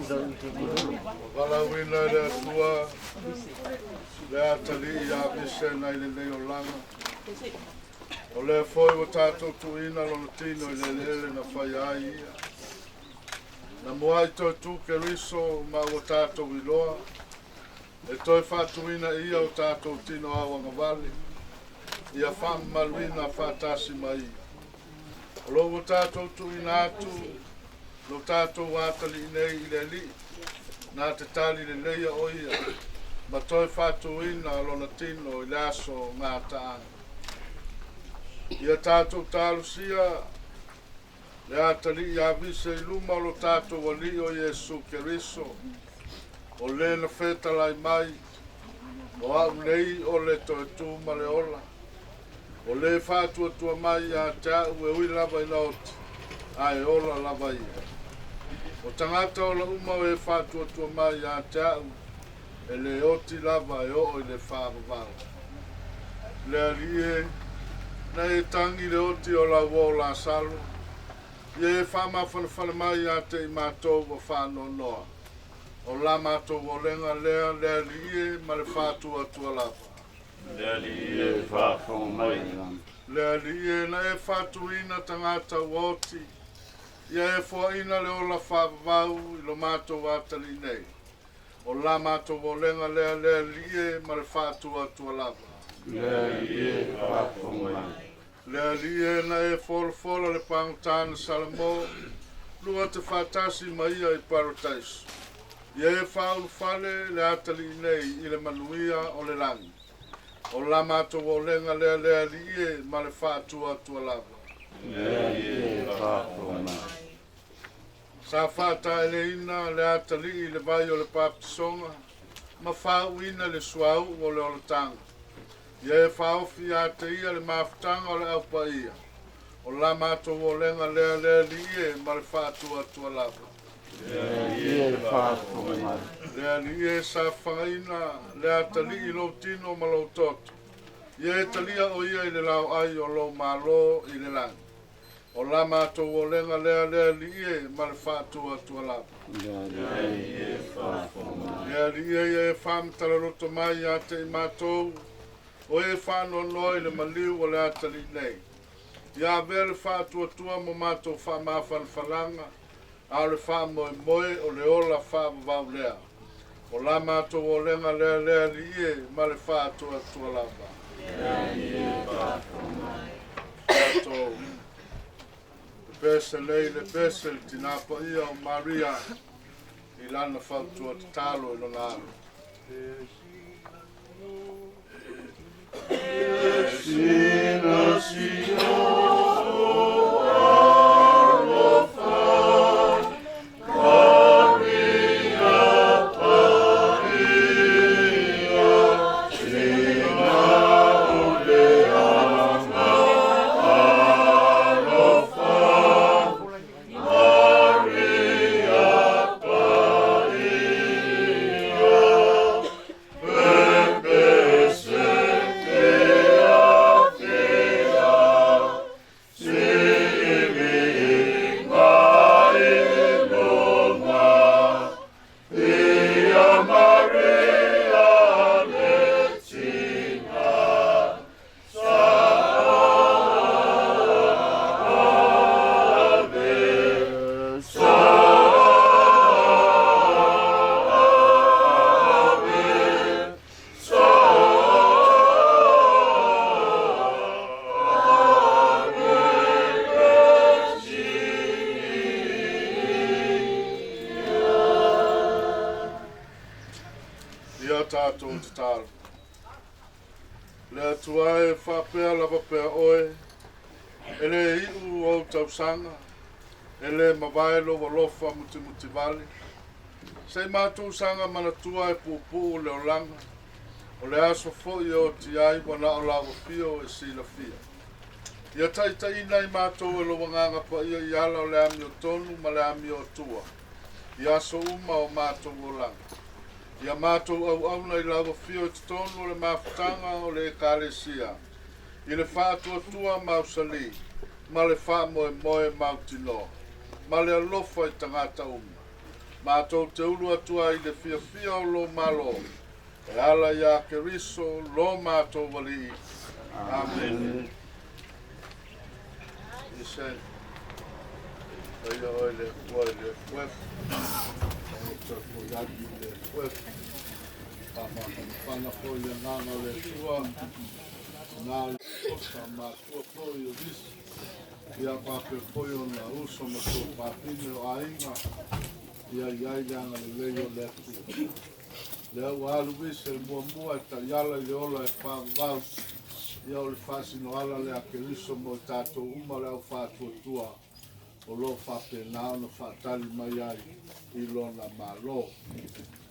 Speaker 1: Ua valaauina e le Atua le atalii ia Avese nai lenei olaga. O lea foi ua tatou tuuina lona tino i le eleele na faia ai ia. Na muai toe tu Keriso ma ua tatou iloa, e toe faatuina e ia o tatou tino auagavale, ia faamamaluina faatasi ma ia. O lo ua tatou tuuina atu lo tatou atalii nei i le Alii, na te tali leleia o ia, ma toe faatuina lona tino i le aso gataaga. Ia tatou talosia le atalii ia Avise i luma o lo tatou Alii o Iesu Keriso, o le na fetalai mai, o au nei o le toe tu ma le ola, o le faatuatua mai ia te au e ui lava ina oti, ae ola lava ia. O tagata ola uma o e faatuatua mai ia te au, e le oti lava e oo i le faavavau. Le Alii e, na e tagi i le oti o lau uo o Lasalo, ia e faamafanafana mai ia te i matou ua faanoanoa. O la matou olega lea, le Alii e, ma le faatuatua lava.
Speaker 3: Le Alii e, faafofoga mai.
Speaker 1: Le Alii e, na e faatuina tagata ua oti, ia e foaina le ola faavavau i lo matou atalii nei. O la matou olega lea, le Alii e, ma le faatuatua lava.
Speaker 3: Le Alii e, faafofoga mai.
Speaker 1: Le Alii e, na e folafola le pagota na Salamo, lua te faatasi ma ia i Parataiso. Ia e faaulufale le atalii nei i le manuia o le lagi. O la matou olega lea, le Alii e, ma le faatuatua lava.
Speaker 3: Le Alii e, faafofoga mai.
Speaker 1: Sa faataeleina le atalii i le vai o le papatisoga, ma faauuina le suauu o le olataga. Ia e faaofi ia te ia le mafutaga o le aupaia. O la matou olega lea, le Alii e, ma le faatuatua lava.
Speaker 3: Le Alii e, faafofoga mai.
Speaker 1: Le Alii e, sa fagaina le atalii i lou tino ma lou toto. Ia e talia o ia i le laoai o lou Malo i le lagi. O la matou olega lea, le Alii e, ma le faatuatua lava.
Speaker 3: Le Alii e, faafofoga mai.
Speaker 1: Le Alii e, ia e faamatala-loto mai ia te i matou, o e faanoanoa i le maliu o le atalii nei. Ia avea le faatuatua mo matou faamafanafanaga, a o le faamoemoe o le ola faavavau lea. O la matou olega lea, le Alii e, ma le faatuatua lava.
Speaker 4: Le Alii e, faafofoga mai.
Speaker 1: outou. Pepese nei le pese le tinā paia o Maria i lana fautua tatalo i lona alo. Sina Ia tatou tatalo. Le Atua e, faapea lava pea oe, e le iu ou tausaga, e le mavae lou alofa mutimutivale. Se i matou saga manatua e puupuu le olaga, o le aso foi e oti ai ua na o lau afio e silafia. Ia taitaiina i matou e lou Agaga Paia i ala o le amiotonu ma le amioatua, i aso uma o matou olaga. Ia matou auauna i lau afio i totonu o le mafutaga o le Ekalesia, i le faatuatua mausali, ma le faamoemoe mautinoa, ma le alofa i tagata uma. Matou te ulu atu ai i le fiafia o lou Malo, e ala iā Keriso lo matou Alii. Amene. Listen. Paia oe le Atua i le efuefu. O toe foi atu i le efuefu. Faamafanafana foi le agaga o le Atua. Na le osa matua foi o visi. Ia faapea foi ona uso ma tuafafine o aiga. Ia i ai le agalelei o le Atua. Lea ua alu vise muamua e taiala i le ola e faavavau. Ia o le faasinoala lea a Keriso mo i tatou uma le au faatuatua o lo o faapena ona faatali mai ai i lona Malo.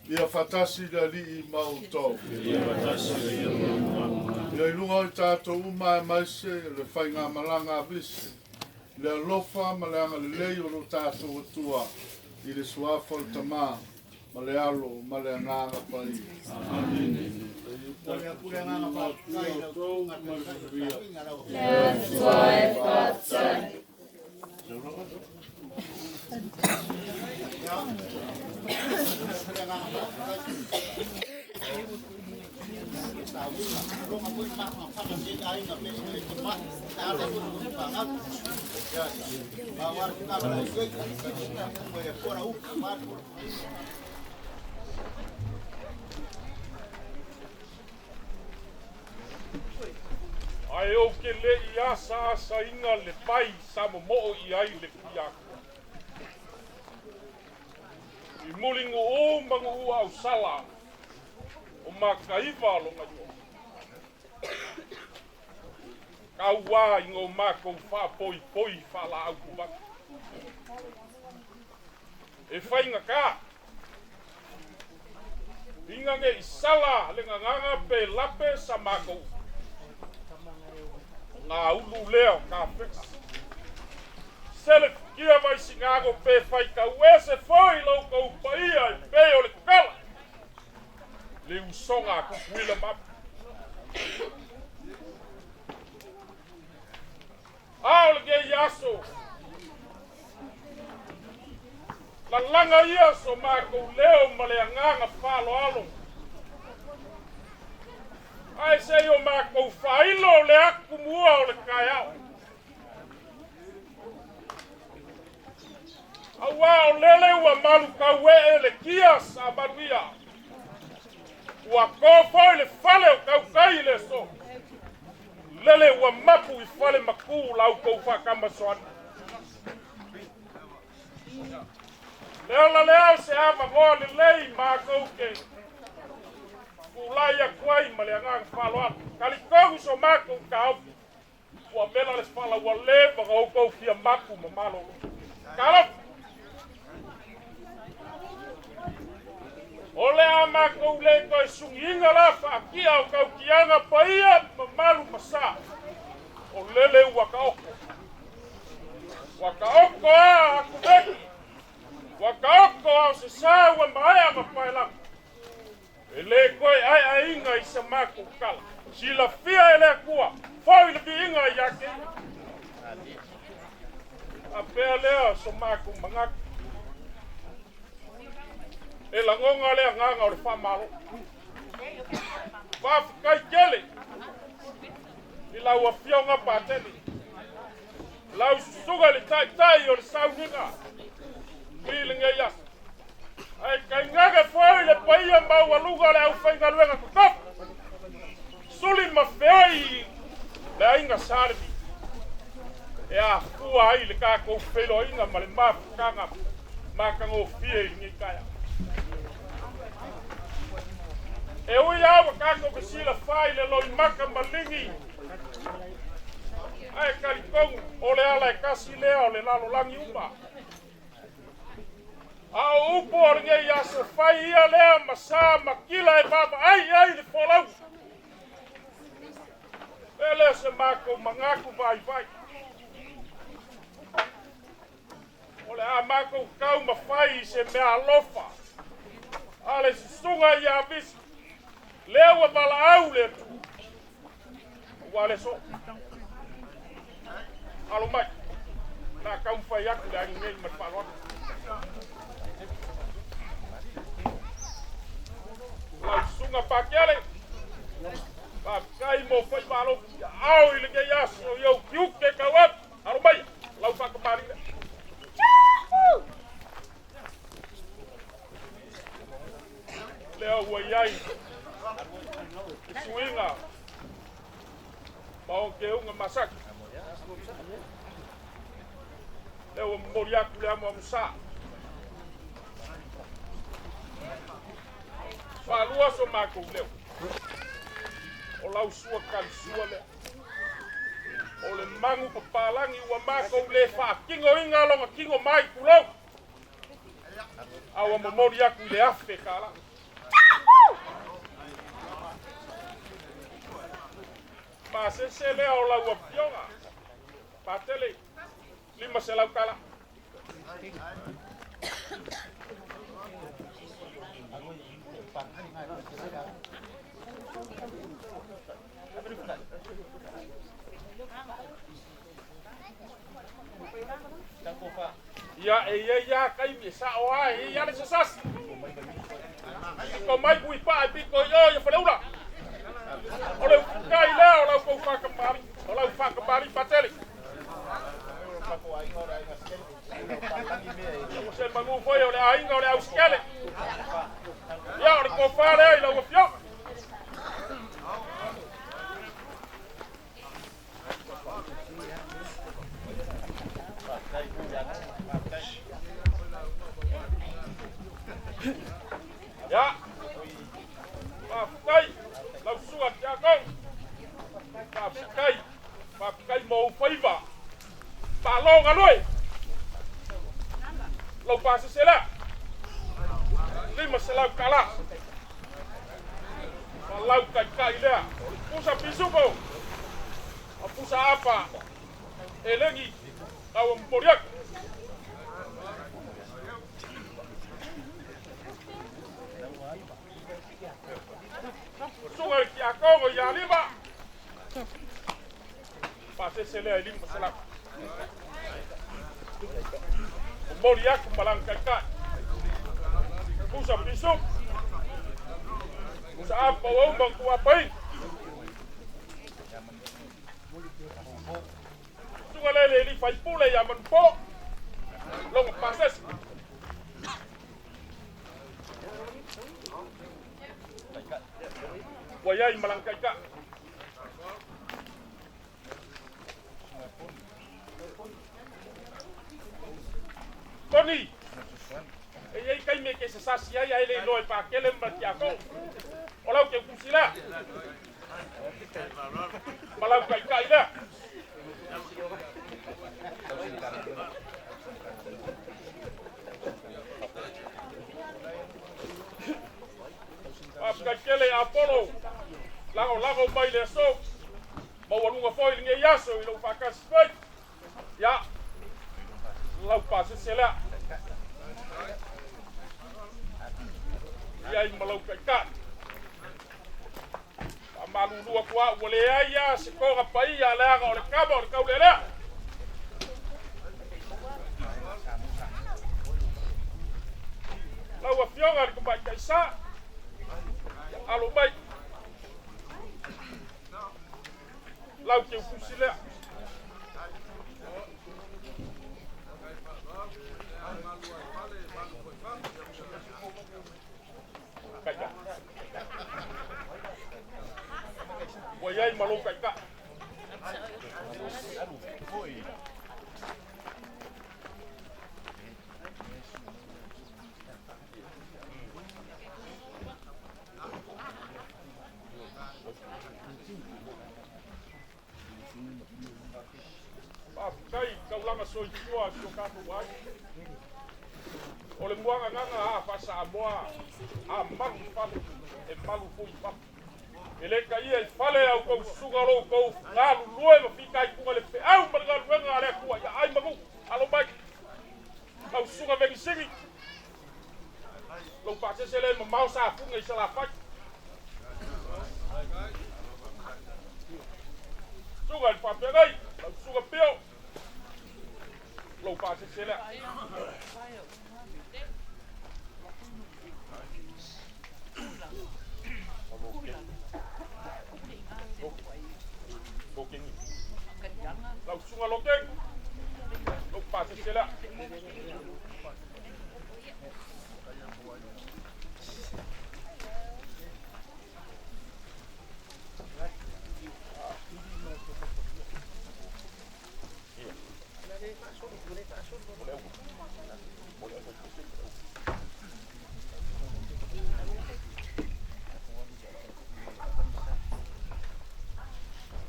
Speaker 1: Ia faatasi le Alii ma outou. Ia faatasi Ia i luga o i tatou uma aemaise le faigamalaga a vise, le alofa ma le agalelei o lo tatou Atua i le suafa o le Tama ma le Alo ma le Agaga Paia. Amene.
Speaker 4: Le Atua e faafetai.
Speaker 6: Ae ou te le i asaasaina le vai sa momoo i ai le Tuiatua. I mulinu'u ma nu'uausala o Mataiva lona igoa. Tauā ina o matou faapoipoi faalaau tuvata. E faigata ina ne i sala le gagana pe lape sa matou upu. Ona ulu lea o tafega. Selefutia Vaisigano pe faitau ese foi lo outou paia e pei o le tala le usoga a Tutuila ma Ape. A o lenei aso, lalaga ia so matou leo ma le agaga faaaloalo, ae se i o matou faailo le atumua o le taeao. Auā o lele ua malutauee le kia sa maluia, ua to foi le fale o tautai i le aso, lele ua mapu i fale matū lau. La outou faakamasoani. Le ola lea o se avanoa lelei matou te tulai atu ai ma le agaga faaaloalo. Talitonu so matou taofi ua mela le fala ua leva ona outou fia mapu ma malolo. Talofa! O le a matou le toe sugiina la faatia o tautiaga paia mamalu ma sa, o lele ua taoto. Ua taoto a atuveti, ua taoto a o se sa ua maea ma paelago. E le toe aeaeina i sa matou tala. Silafia e le Atua, foi le viiga ia te Ia. Faapea lea o so matou manatu. E lagona le agaga o le faamalo. Faafetai tele i lau Afioga Patele, lau susuga i le Taitai o le sauniga i lenei aso. Ae tainane foi le paia maualuga o le aufaigaluega totofi, suli ma feoi le aiga Sa Levi, e afua ai le tatou feiloaiga ma le mafutaga matagofie i lenei taeao. E ui lava ua tatou fesilafai i le loimata maligi, ae talitonu o le ala e tasi lea o le lalolagi uma. A o upu o lenei aso, fai ia lea ma sa ma tila e vaavaai ai le folauga. E le o se matou manatu vaivai. O le a matou taumafai i se mea alofa a le susuga ia Visi, lea ua valaau le Atua, ua le soo. Alo mai, o le a taumafai atu le aiga nei ma le faaaloalo. Lau susuga Pakeale, faafetai mo faiva alofi ao i lenei aso i ou tiute tauapu. Alo mai, lau faatamalii lea. Lea ua i ai le suiga ma o keuga masaki. Lea ua momoli atu le amuamusa. Faalua so matou leo. O lau sua talisua lea. O le magu papalagi ua matou le faatinoina lona tino mai tulou. A ua momoli atu i le $1,000. Pasese lea o lau afioga. Patele, $500. Ia, e i ai lava taimi e sa'o lava, e i ai lava le sasasi. Pito mai Puipaa e pito i o ia Faleula. O le ufukai lea o lau tou faatamalii, o lau faatamalii Patele. O se manu foi o le aiga o le Ausikele. Ia, o le tofa lea i lau afioga. Ia, faafetai lau susuga Tiakono. Faafetai, faafetai mo ou faiva. Malo galue. Lau pasese lea. $500. Ma lau taitai lea. O le pusa pisupo. Ma pusa apa. Elegi. Lau momoli atu. Susuga le Tiakono ia Lima. Pasese lea i $500. Momoli atu ma lana taitai. Pusa pisupo. Pusa apa ua uma ona tuuapaina. Susuga lea i le alii faipule ia Manupo. Lona pasese. Ua i ai ma lana taitai. Tony, e iai taimi e te sasasi ai ae le iloa e Pakele ma le Tiakono. O lau teutusi lea ma lau taitai lea. Faafetai tele ia Apolo, lagolago mai i le aso, maualuga foi i lenei aso i lou faatasi foi. Ia, lau pasese lea. I ai ma lau taitai. Faamalulu atu au, ua leai lava se toga paia leaga o le tama o le taulealea. Lau Afioga i le Tamaitai Sa, ia alo mai. Lau teutusi lea. Taitai. Ua i ai ma lou taitai. Faafetai i taulaga soifua a si o tatou aiga. O le muagagaga a faa-Samoa, a malu i fale, e malu foi i fafo. E le taia i fale a outou susuga o lo outou galulue ma fitaituga i le feau ma le galuega a le Atua ia ai ma nuu. Alo mai, lau susuga Venisini, lou pasese lea e mamao Safune i Salafai. Susuga i le faafeagai, lau susuga Pio, lou pasese lea. Lau susuga Lokengi, lou pasese lea.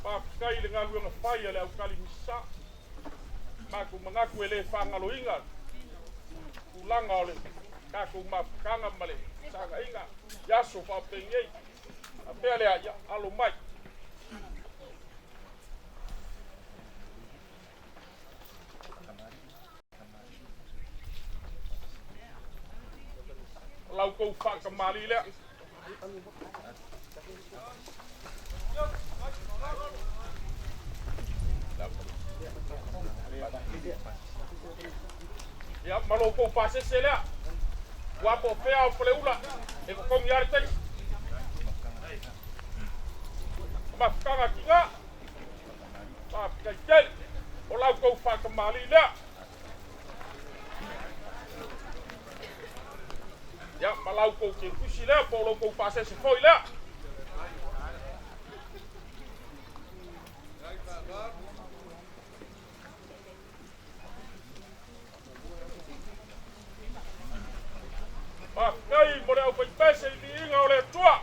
Speaker 6: Faafetai i le galuega fai a le aukali misa. Matou manatu e le faagaloina tulaga o le tatou mafutaga ma le fesaagaiga i aso faapenei. Faapea lea, ia alo mai. O la outou faatamalii lea. Ia, ma lo outou pasese lea. Ua po o fea o Faleula e totogi lava le taisi. O mafutaga tina, faafetai tele. O la outou faatamalii lea. Ia, ma la outou teutusi lea po o lo outou pasese foi lea. Faafetai mo le aufaipese i viiga o le Atua.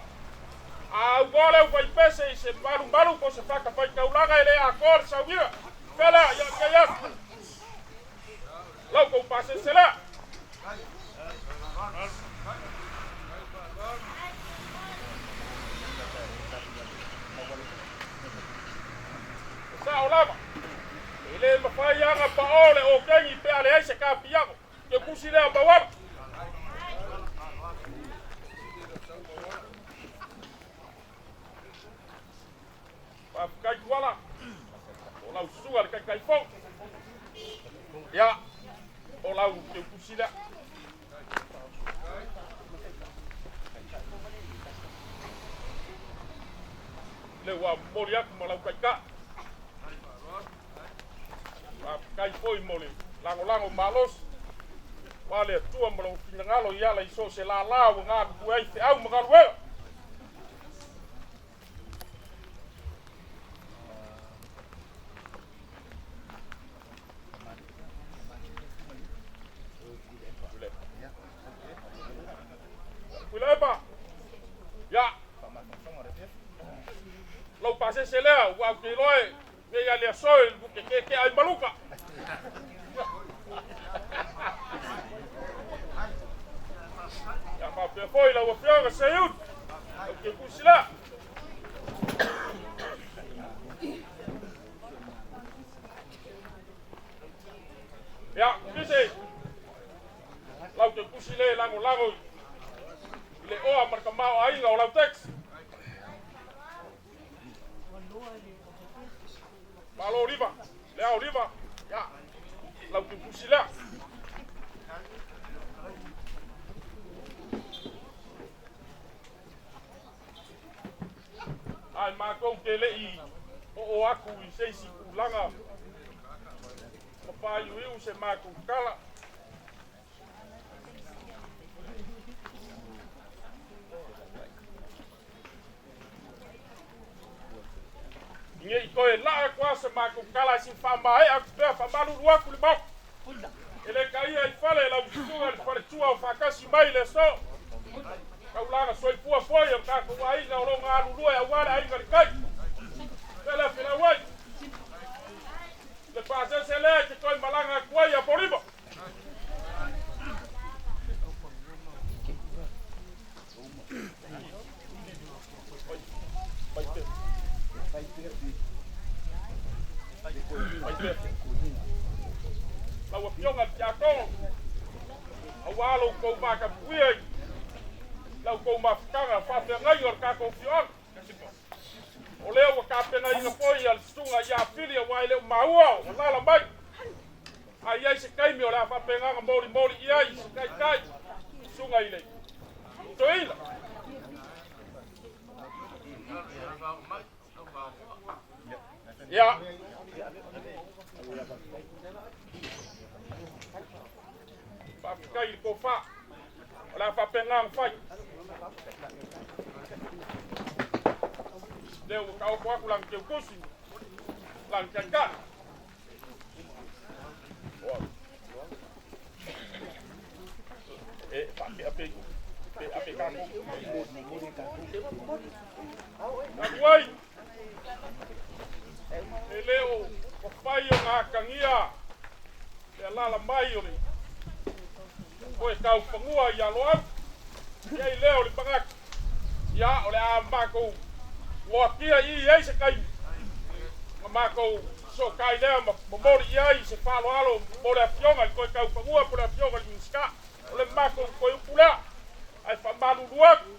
Speaker 6: A augoa le aufaipese i se malumalu po o se fatafaitaulaga e le atoa le sauiga. Fea lea, ia te atu. Lau tou pasese lea. E sao lava, e le mafai lava ona pao le okegi pe a leai se kapiago. Ke kusi lea mauala. Faafetai Tuala, o lau susuga le Taitaifono. Ia, o lau teutusi lea. Le ua momoli atu ma lau taitai. Faafetai foi mo le lagolago malosi. Aua le Atua ma lou finagalo i ala i so o se lala ua galulue ai feau ma galuega. lou pasese lea, ua ou te iloa e nei a le aso e te keekee ai ma luka. Ia faapea foi lau Afioga Seiuli, lau Teukusi lea. Ia, Kise, lau Teukusi lea e lagolago i le oa ma le tamaoaiga o lau taxi. Malo Oliva, lea Oliva, ia, lau Teukusi lea. Ae matou te le i oo atu i se isi tulaga ma faaiuiu se matou tala. Ne i toe laa atu lava se matou tala ae sina faamaea atu pea faamalulu atu i le Maota. E le taia i fale lau susuga i le faletua o faatasi mai i le aso. Taulaga soifua foi o le tatou aiga o lo o galulue aua le aiga i le tai. Pele felauai. Le pasese lea e te toe malaga atu ai Apolima. Lau Afioga i le Tiakono, aua lo outou vatapuia i la outou mafutaga faafeagaiga o le tatou afioaga. O lea ua tapenaina foi le susuga ia Fili aua e le o maua o alaala mai. A i ai se taimi o le a faapena ona molimoli i ai se taitai susuga i le toeaina. Ia. Faafetai i le tofa. O le a faapena ona fai. Lea ua taoto atu lana teutusi, lana taitai. E faapea pe pe ape tatou. Talu ai, e le o mafai ona atagia le alaala mai o le toe taufanua i Aloalu. I ai lea o le manatu, ia, o le a matou loatia i i ai se taimi ona matou fesootai lea ma momoli i ai se faaaloalo mo le Afioga i le toe taufanua po o le Afioga i le Minisita. O le matou toe upu lea, ae faamalulu atu,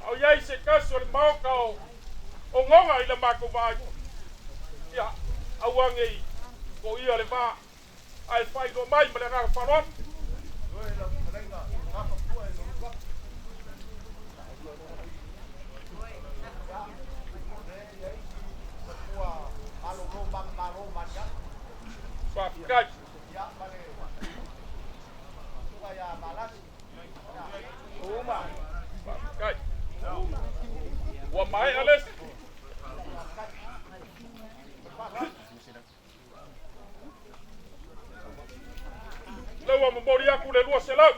Speaker 6: a o i ai se tasi o le Maota o ogaoga i le matou vaai, ia, aua ne i toia le va, ae faailoa mai ma le agaga faaaloalo. Faafetai. Faafetai. Ua maea le isi. Lea ua momoli atu le 200.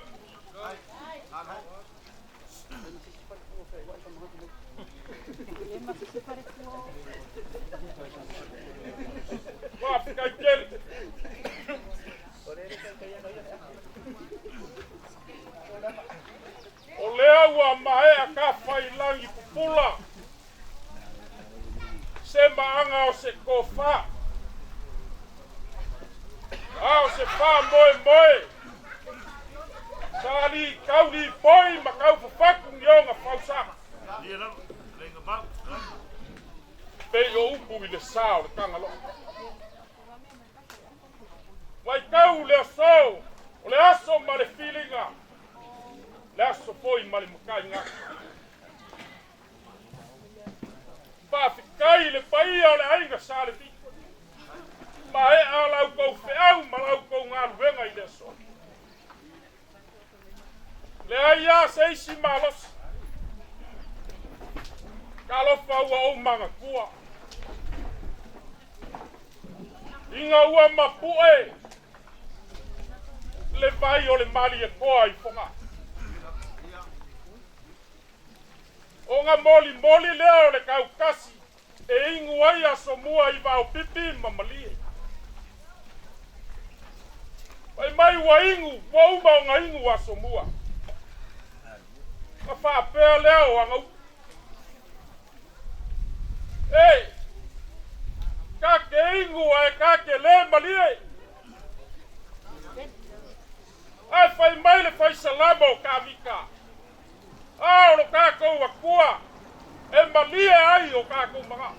Speaker 6: Faafetai tele. O lea ua maea tafailagi pupula se maaga o se tofa, a o se faamoemoe sa litau lipoi ma taufafatu ni ona fausaga. Pei o upu i le sa o le Tagaloa. Vaitau le aso, o le aso ma le filiga, le aso foi ma le mataiga. Faafetai i le paia o le aiga Sa Levi. Maea la outou feau ma la outou galuega i le aso. Leai lava se isi malosi. Talofa ua ou manatua. Ina ua mapu'e le vai o le Malietoa i Fogaa. Ona molimoli lea o le tautasi E igu ai asomua i vaopipi ma malie. Fai mai ua igu, ua uma ona igu asomua. Ma faapea lea o aga upu. E, ka ke igu ae ka ke lē malie. Ae fai mai le faisalama o Kavika. A o lo kākou Akua e malie ai o kākou manaʻo.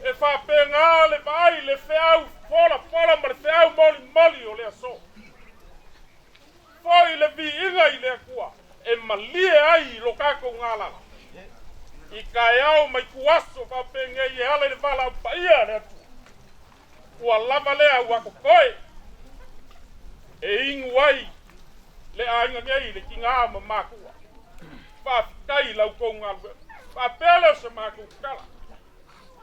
Speaker 6: E faapena le vaai le feau folafola ma le feau molimoli o le aso. Foi le viiga i le Atua e malie ai lo kākou galala. I taeao ma ituaso faapenei e ala i le valaau paia a le Atua. Ua lava lea ua totoe e inu ai le aiga nei le tinā ma matua. Faafetai i la outou galuega. Faapea lea o se matou tala.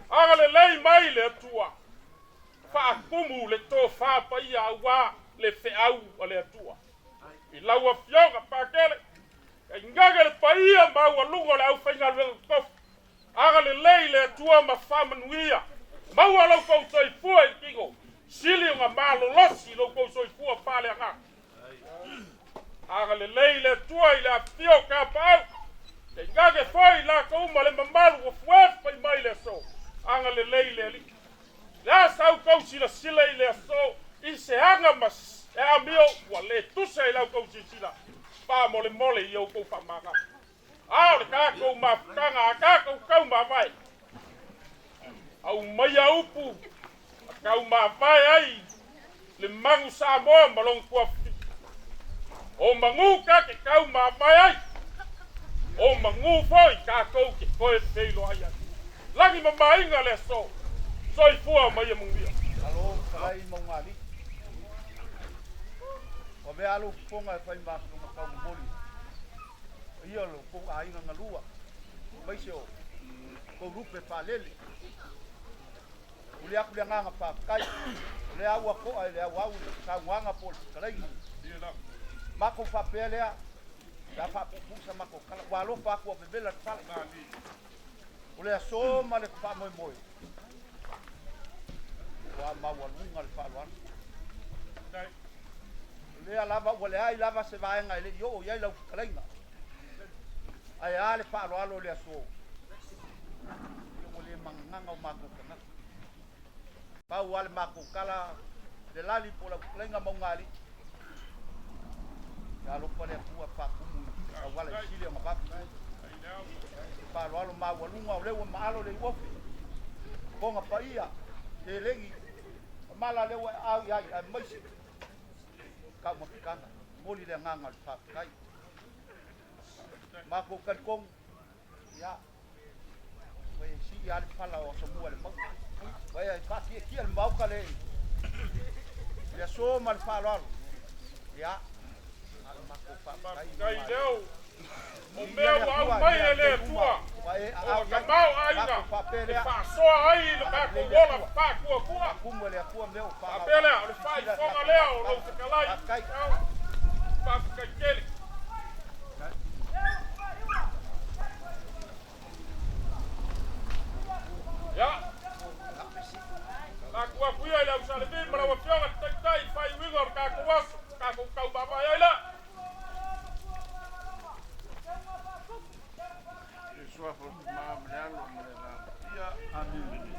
Speaker 6: Agalelei mai le Atua, faatumu le tofa paia aua le feau a le Atua. I lau Afioga Pakele, tainane le paia maualuga o le aufaigaluega totofi, Agalelei le Atua ma faamanuia. Maua lo outou soifua i le tino, sili ona malolosi lo outou soifua faaleagaga. Agalelei le Atua i le afifio o Kapaau, tainane foi i latou ma le mamalu ua fuefai mai le aso. Agalelei le Alii. Le a sa outou silasila i le aso i se aga ma se amio ua le tusa i la outou silasila, faamolemole i outou faamagalo. A o le tatou mafutaga a tatou taumavae, aumaia upu a taumavae ai le manu Samoa ma lona tuafafine. O manu ta te taumavae ai, o manu foi tatou te toe feiloai ai. Lagi ma maiga le aso, soifua ma ia manuia.
Speaker 7: Malo fetalai Maugalii. Ua avea lou fofoga e fai ma matau momoli. Paia o lo outou aiga galua, aemaise o tou lupe faalele. Momoli atu le agaga faafetai, o lea ua to'a i le auau le saunoaga po o le fetalaiga. Matou faapea lea, pe a faapuupuu sa matou tala, ua alofa atu ua vevela le fale. O le aso ma le faamoemoe, ua maualuga le faaaloalo. O lea lava ua leai lava se vaega e le i oo i ai lau fetalaiga. Ae a le faaaloalo o le aso? Ia ua le magagaga o matou tagata. Pau lava le matou tala, le lali po o lau fetalaiga Maugalii. Ia alofa le Atua faatumu i auala e sili ona vave. Faaaloalo maualuga o lea ua maalo le iuofe. Fofoga paia, seleni, mala lea ua e aao i ai aemaise taumafataga. Momoli le agaga o le faafetai. Matou talitonu, ia, ua e sii lava le pala o Asomua i le mauga. Ua e faatietie le Maota le le aso ma le faaaloalo. Ia, a o le matou faafetai.
Speaker 6: Faafetai leo o mea ua aumai e le Atua o tamaoaiga e faasoa ai le matou ola faatuatua. Faapea lea, o le faaifoga lea o lou fetalai. Faafetai tele. Ia, latou atu ia i le au Salevi ma lau Afioga le Taitai i le faaiuiga o le tatou aso, tatou taumavae ai lea.
Speaker 3: I le suafa o le Tama ma le Alo ma le Agaga Paia. Amene.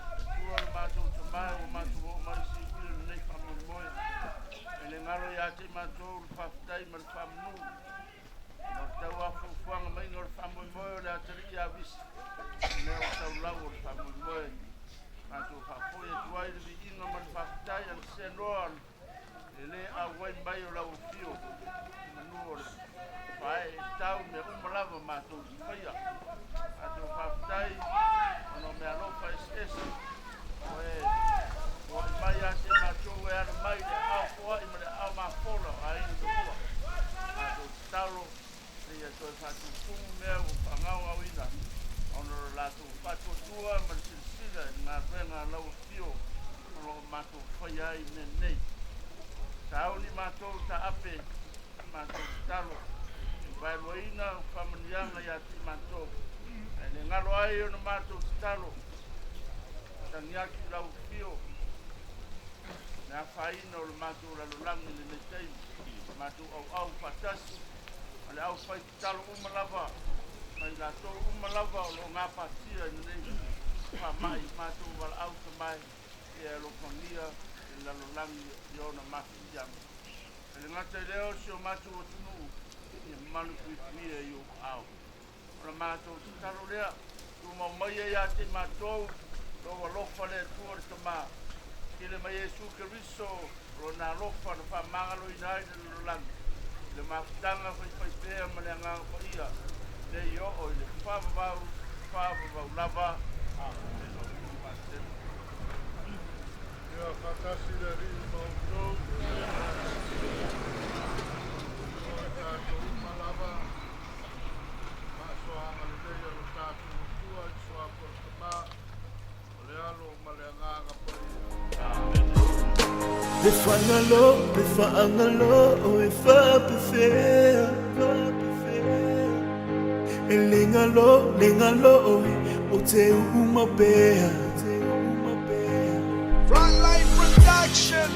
Speaker 3: Atua lo matou Tama ua matou oo mai i siutia lenei faamoemoe. E le galo ia te i matou le faafetai ma le faamanu. Ona o le tauafuafuaga maiga o le faamoemoe o le atalii ia Visi, o mea ua taulau o le faamoemoe. Matou faafoi atu ai le viiga ma le faafetai a le Seanoa le le auai mai o lau afio i manu o le pae e tau mea uma lava matou te faia. Matou faafetai ona o mea alofa eseese o e foai mai ia te matou e ala mai le aao foai ma le aao mafola o aiga galua. Matou tatalo ina ia toe faatutumu mea ua faagaogaoina ona o le latou faatuatua ma le silasila i le galuega a lau afio o lo o matou faia ai mea nei. Sauni matou taape i matou tatalo, e vaeluaina faamanuiaga ia te matou. le galo ai ona matou tatalo, tagi atu i lau afio le afaina o le matou lalolagi i lenei taimi, matou auau faatasi ma le aufai tatalo uma lava ma i latou uma lava o lo o gapatia i lenei faamai, matou valaau tamae ia e alofagia le lalolagi i ona mafatiaga. E le gata i lea o si o matou atunuu ia malupuipuia i ou aao. O le matou tatalo lea, tumau maia ia te i matou lou alofa le Atua le Tama, tele mai Iesu Keriso o lona alofa na faamagaloina ai le lalolagi i le mafutaga faifaipea ma le Agaga Paia, nei oo i le faavavau, faavavau lava. Amene.
Speaker 1: Ia faatasi le Alii ma outou. O i tatou uma lava, faasoaga lelei a lo tatou Atua i le suafa o le Tama, o le Alo ma le Agaga Paia.
Speaker 5: Le fagalo, le faagalo e faapefea. E le galo, le galo o te uuma pea.
Speaker 8: Frontline Production.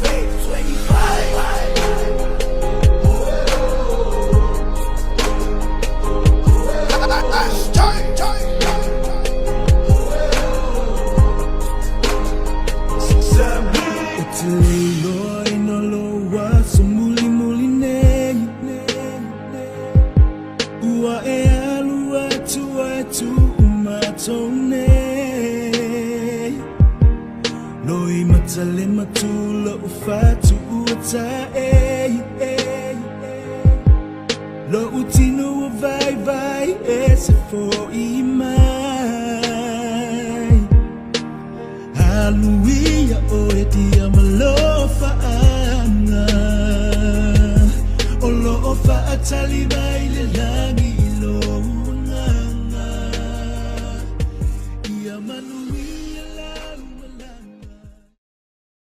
Speaker 8: Faith 25.
Speaker 5: O te leiloa ina loa so muli muli nei. Ua e alu atu e tu matou nei. Loi matale matula o fatu ua ta e. Lo utino o vai vai e se foi mai. Hallelujah, o e tia malofa anga. O lo o faatali mai le langi i lo nganga. Ia manu.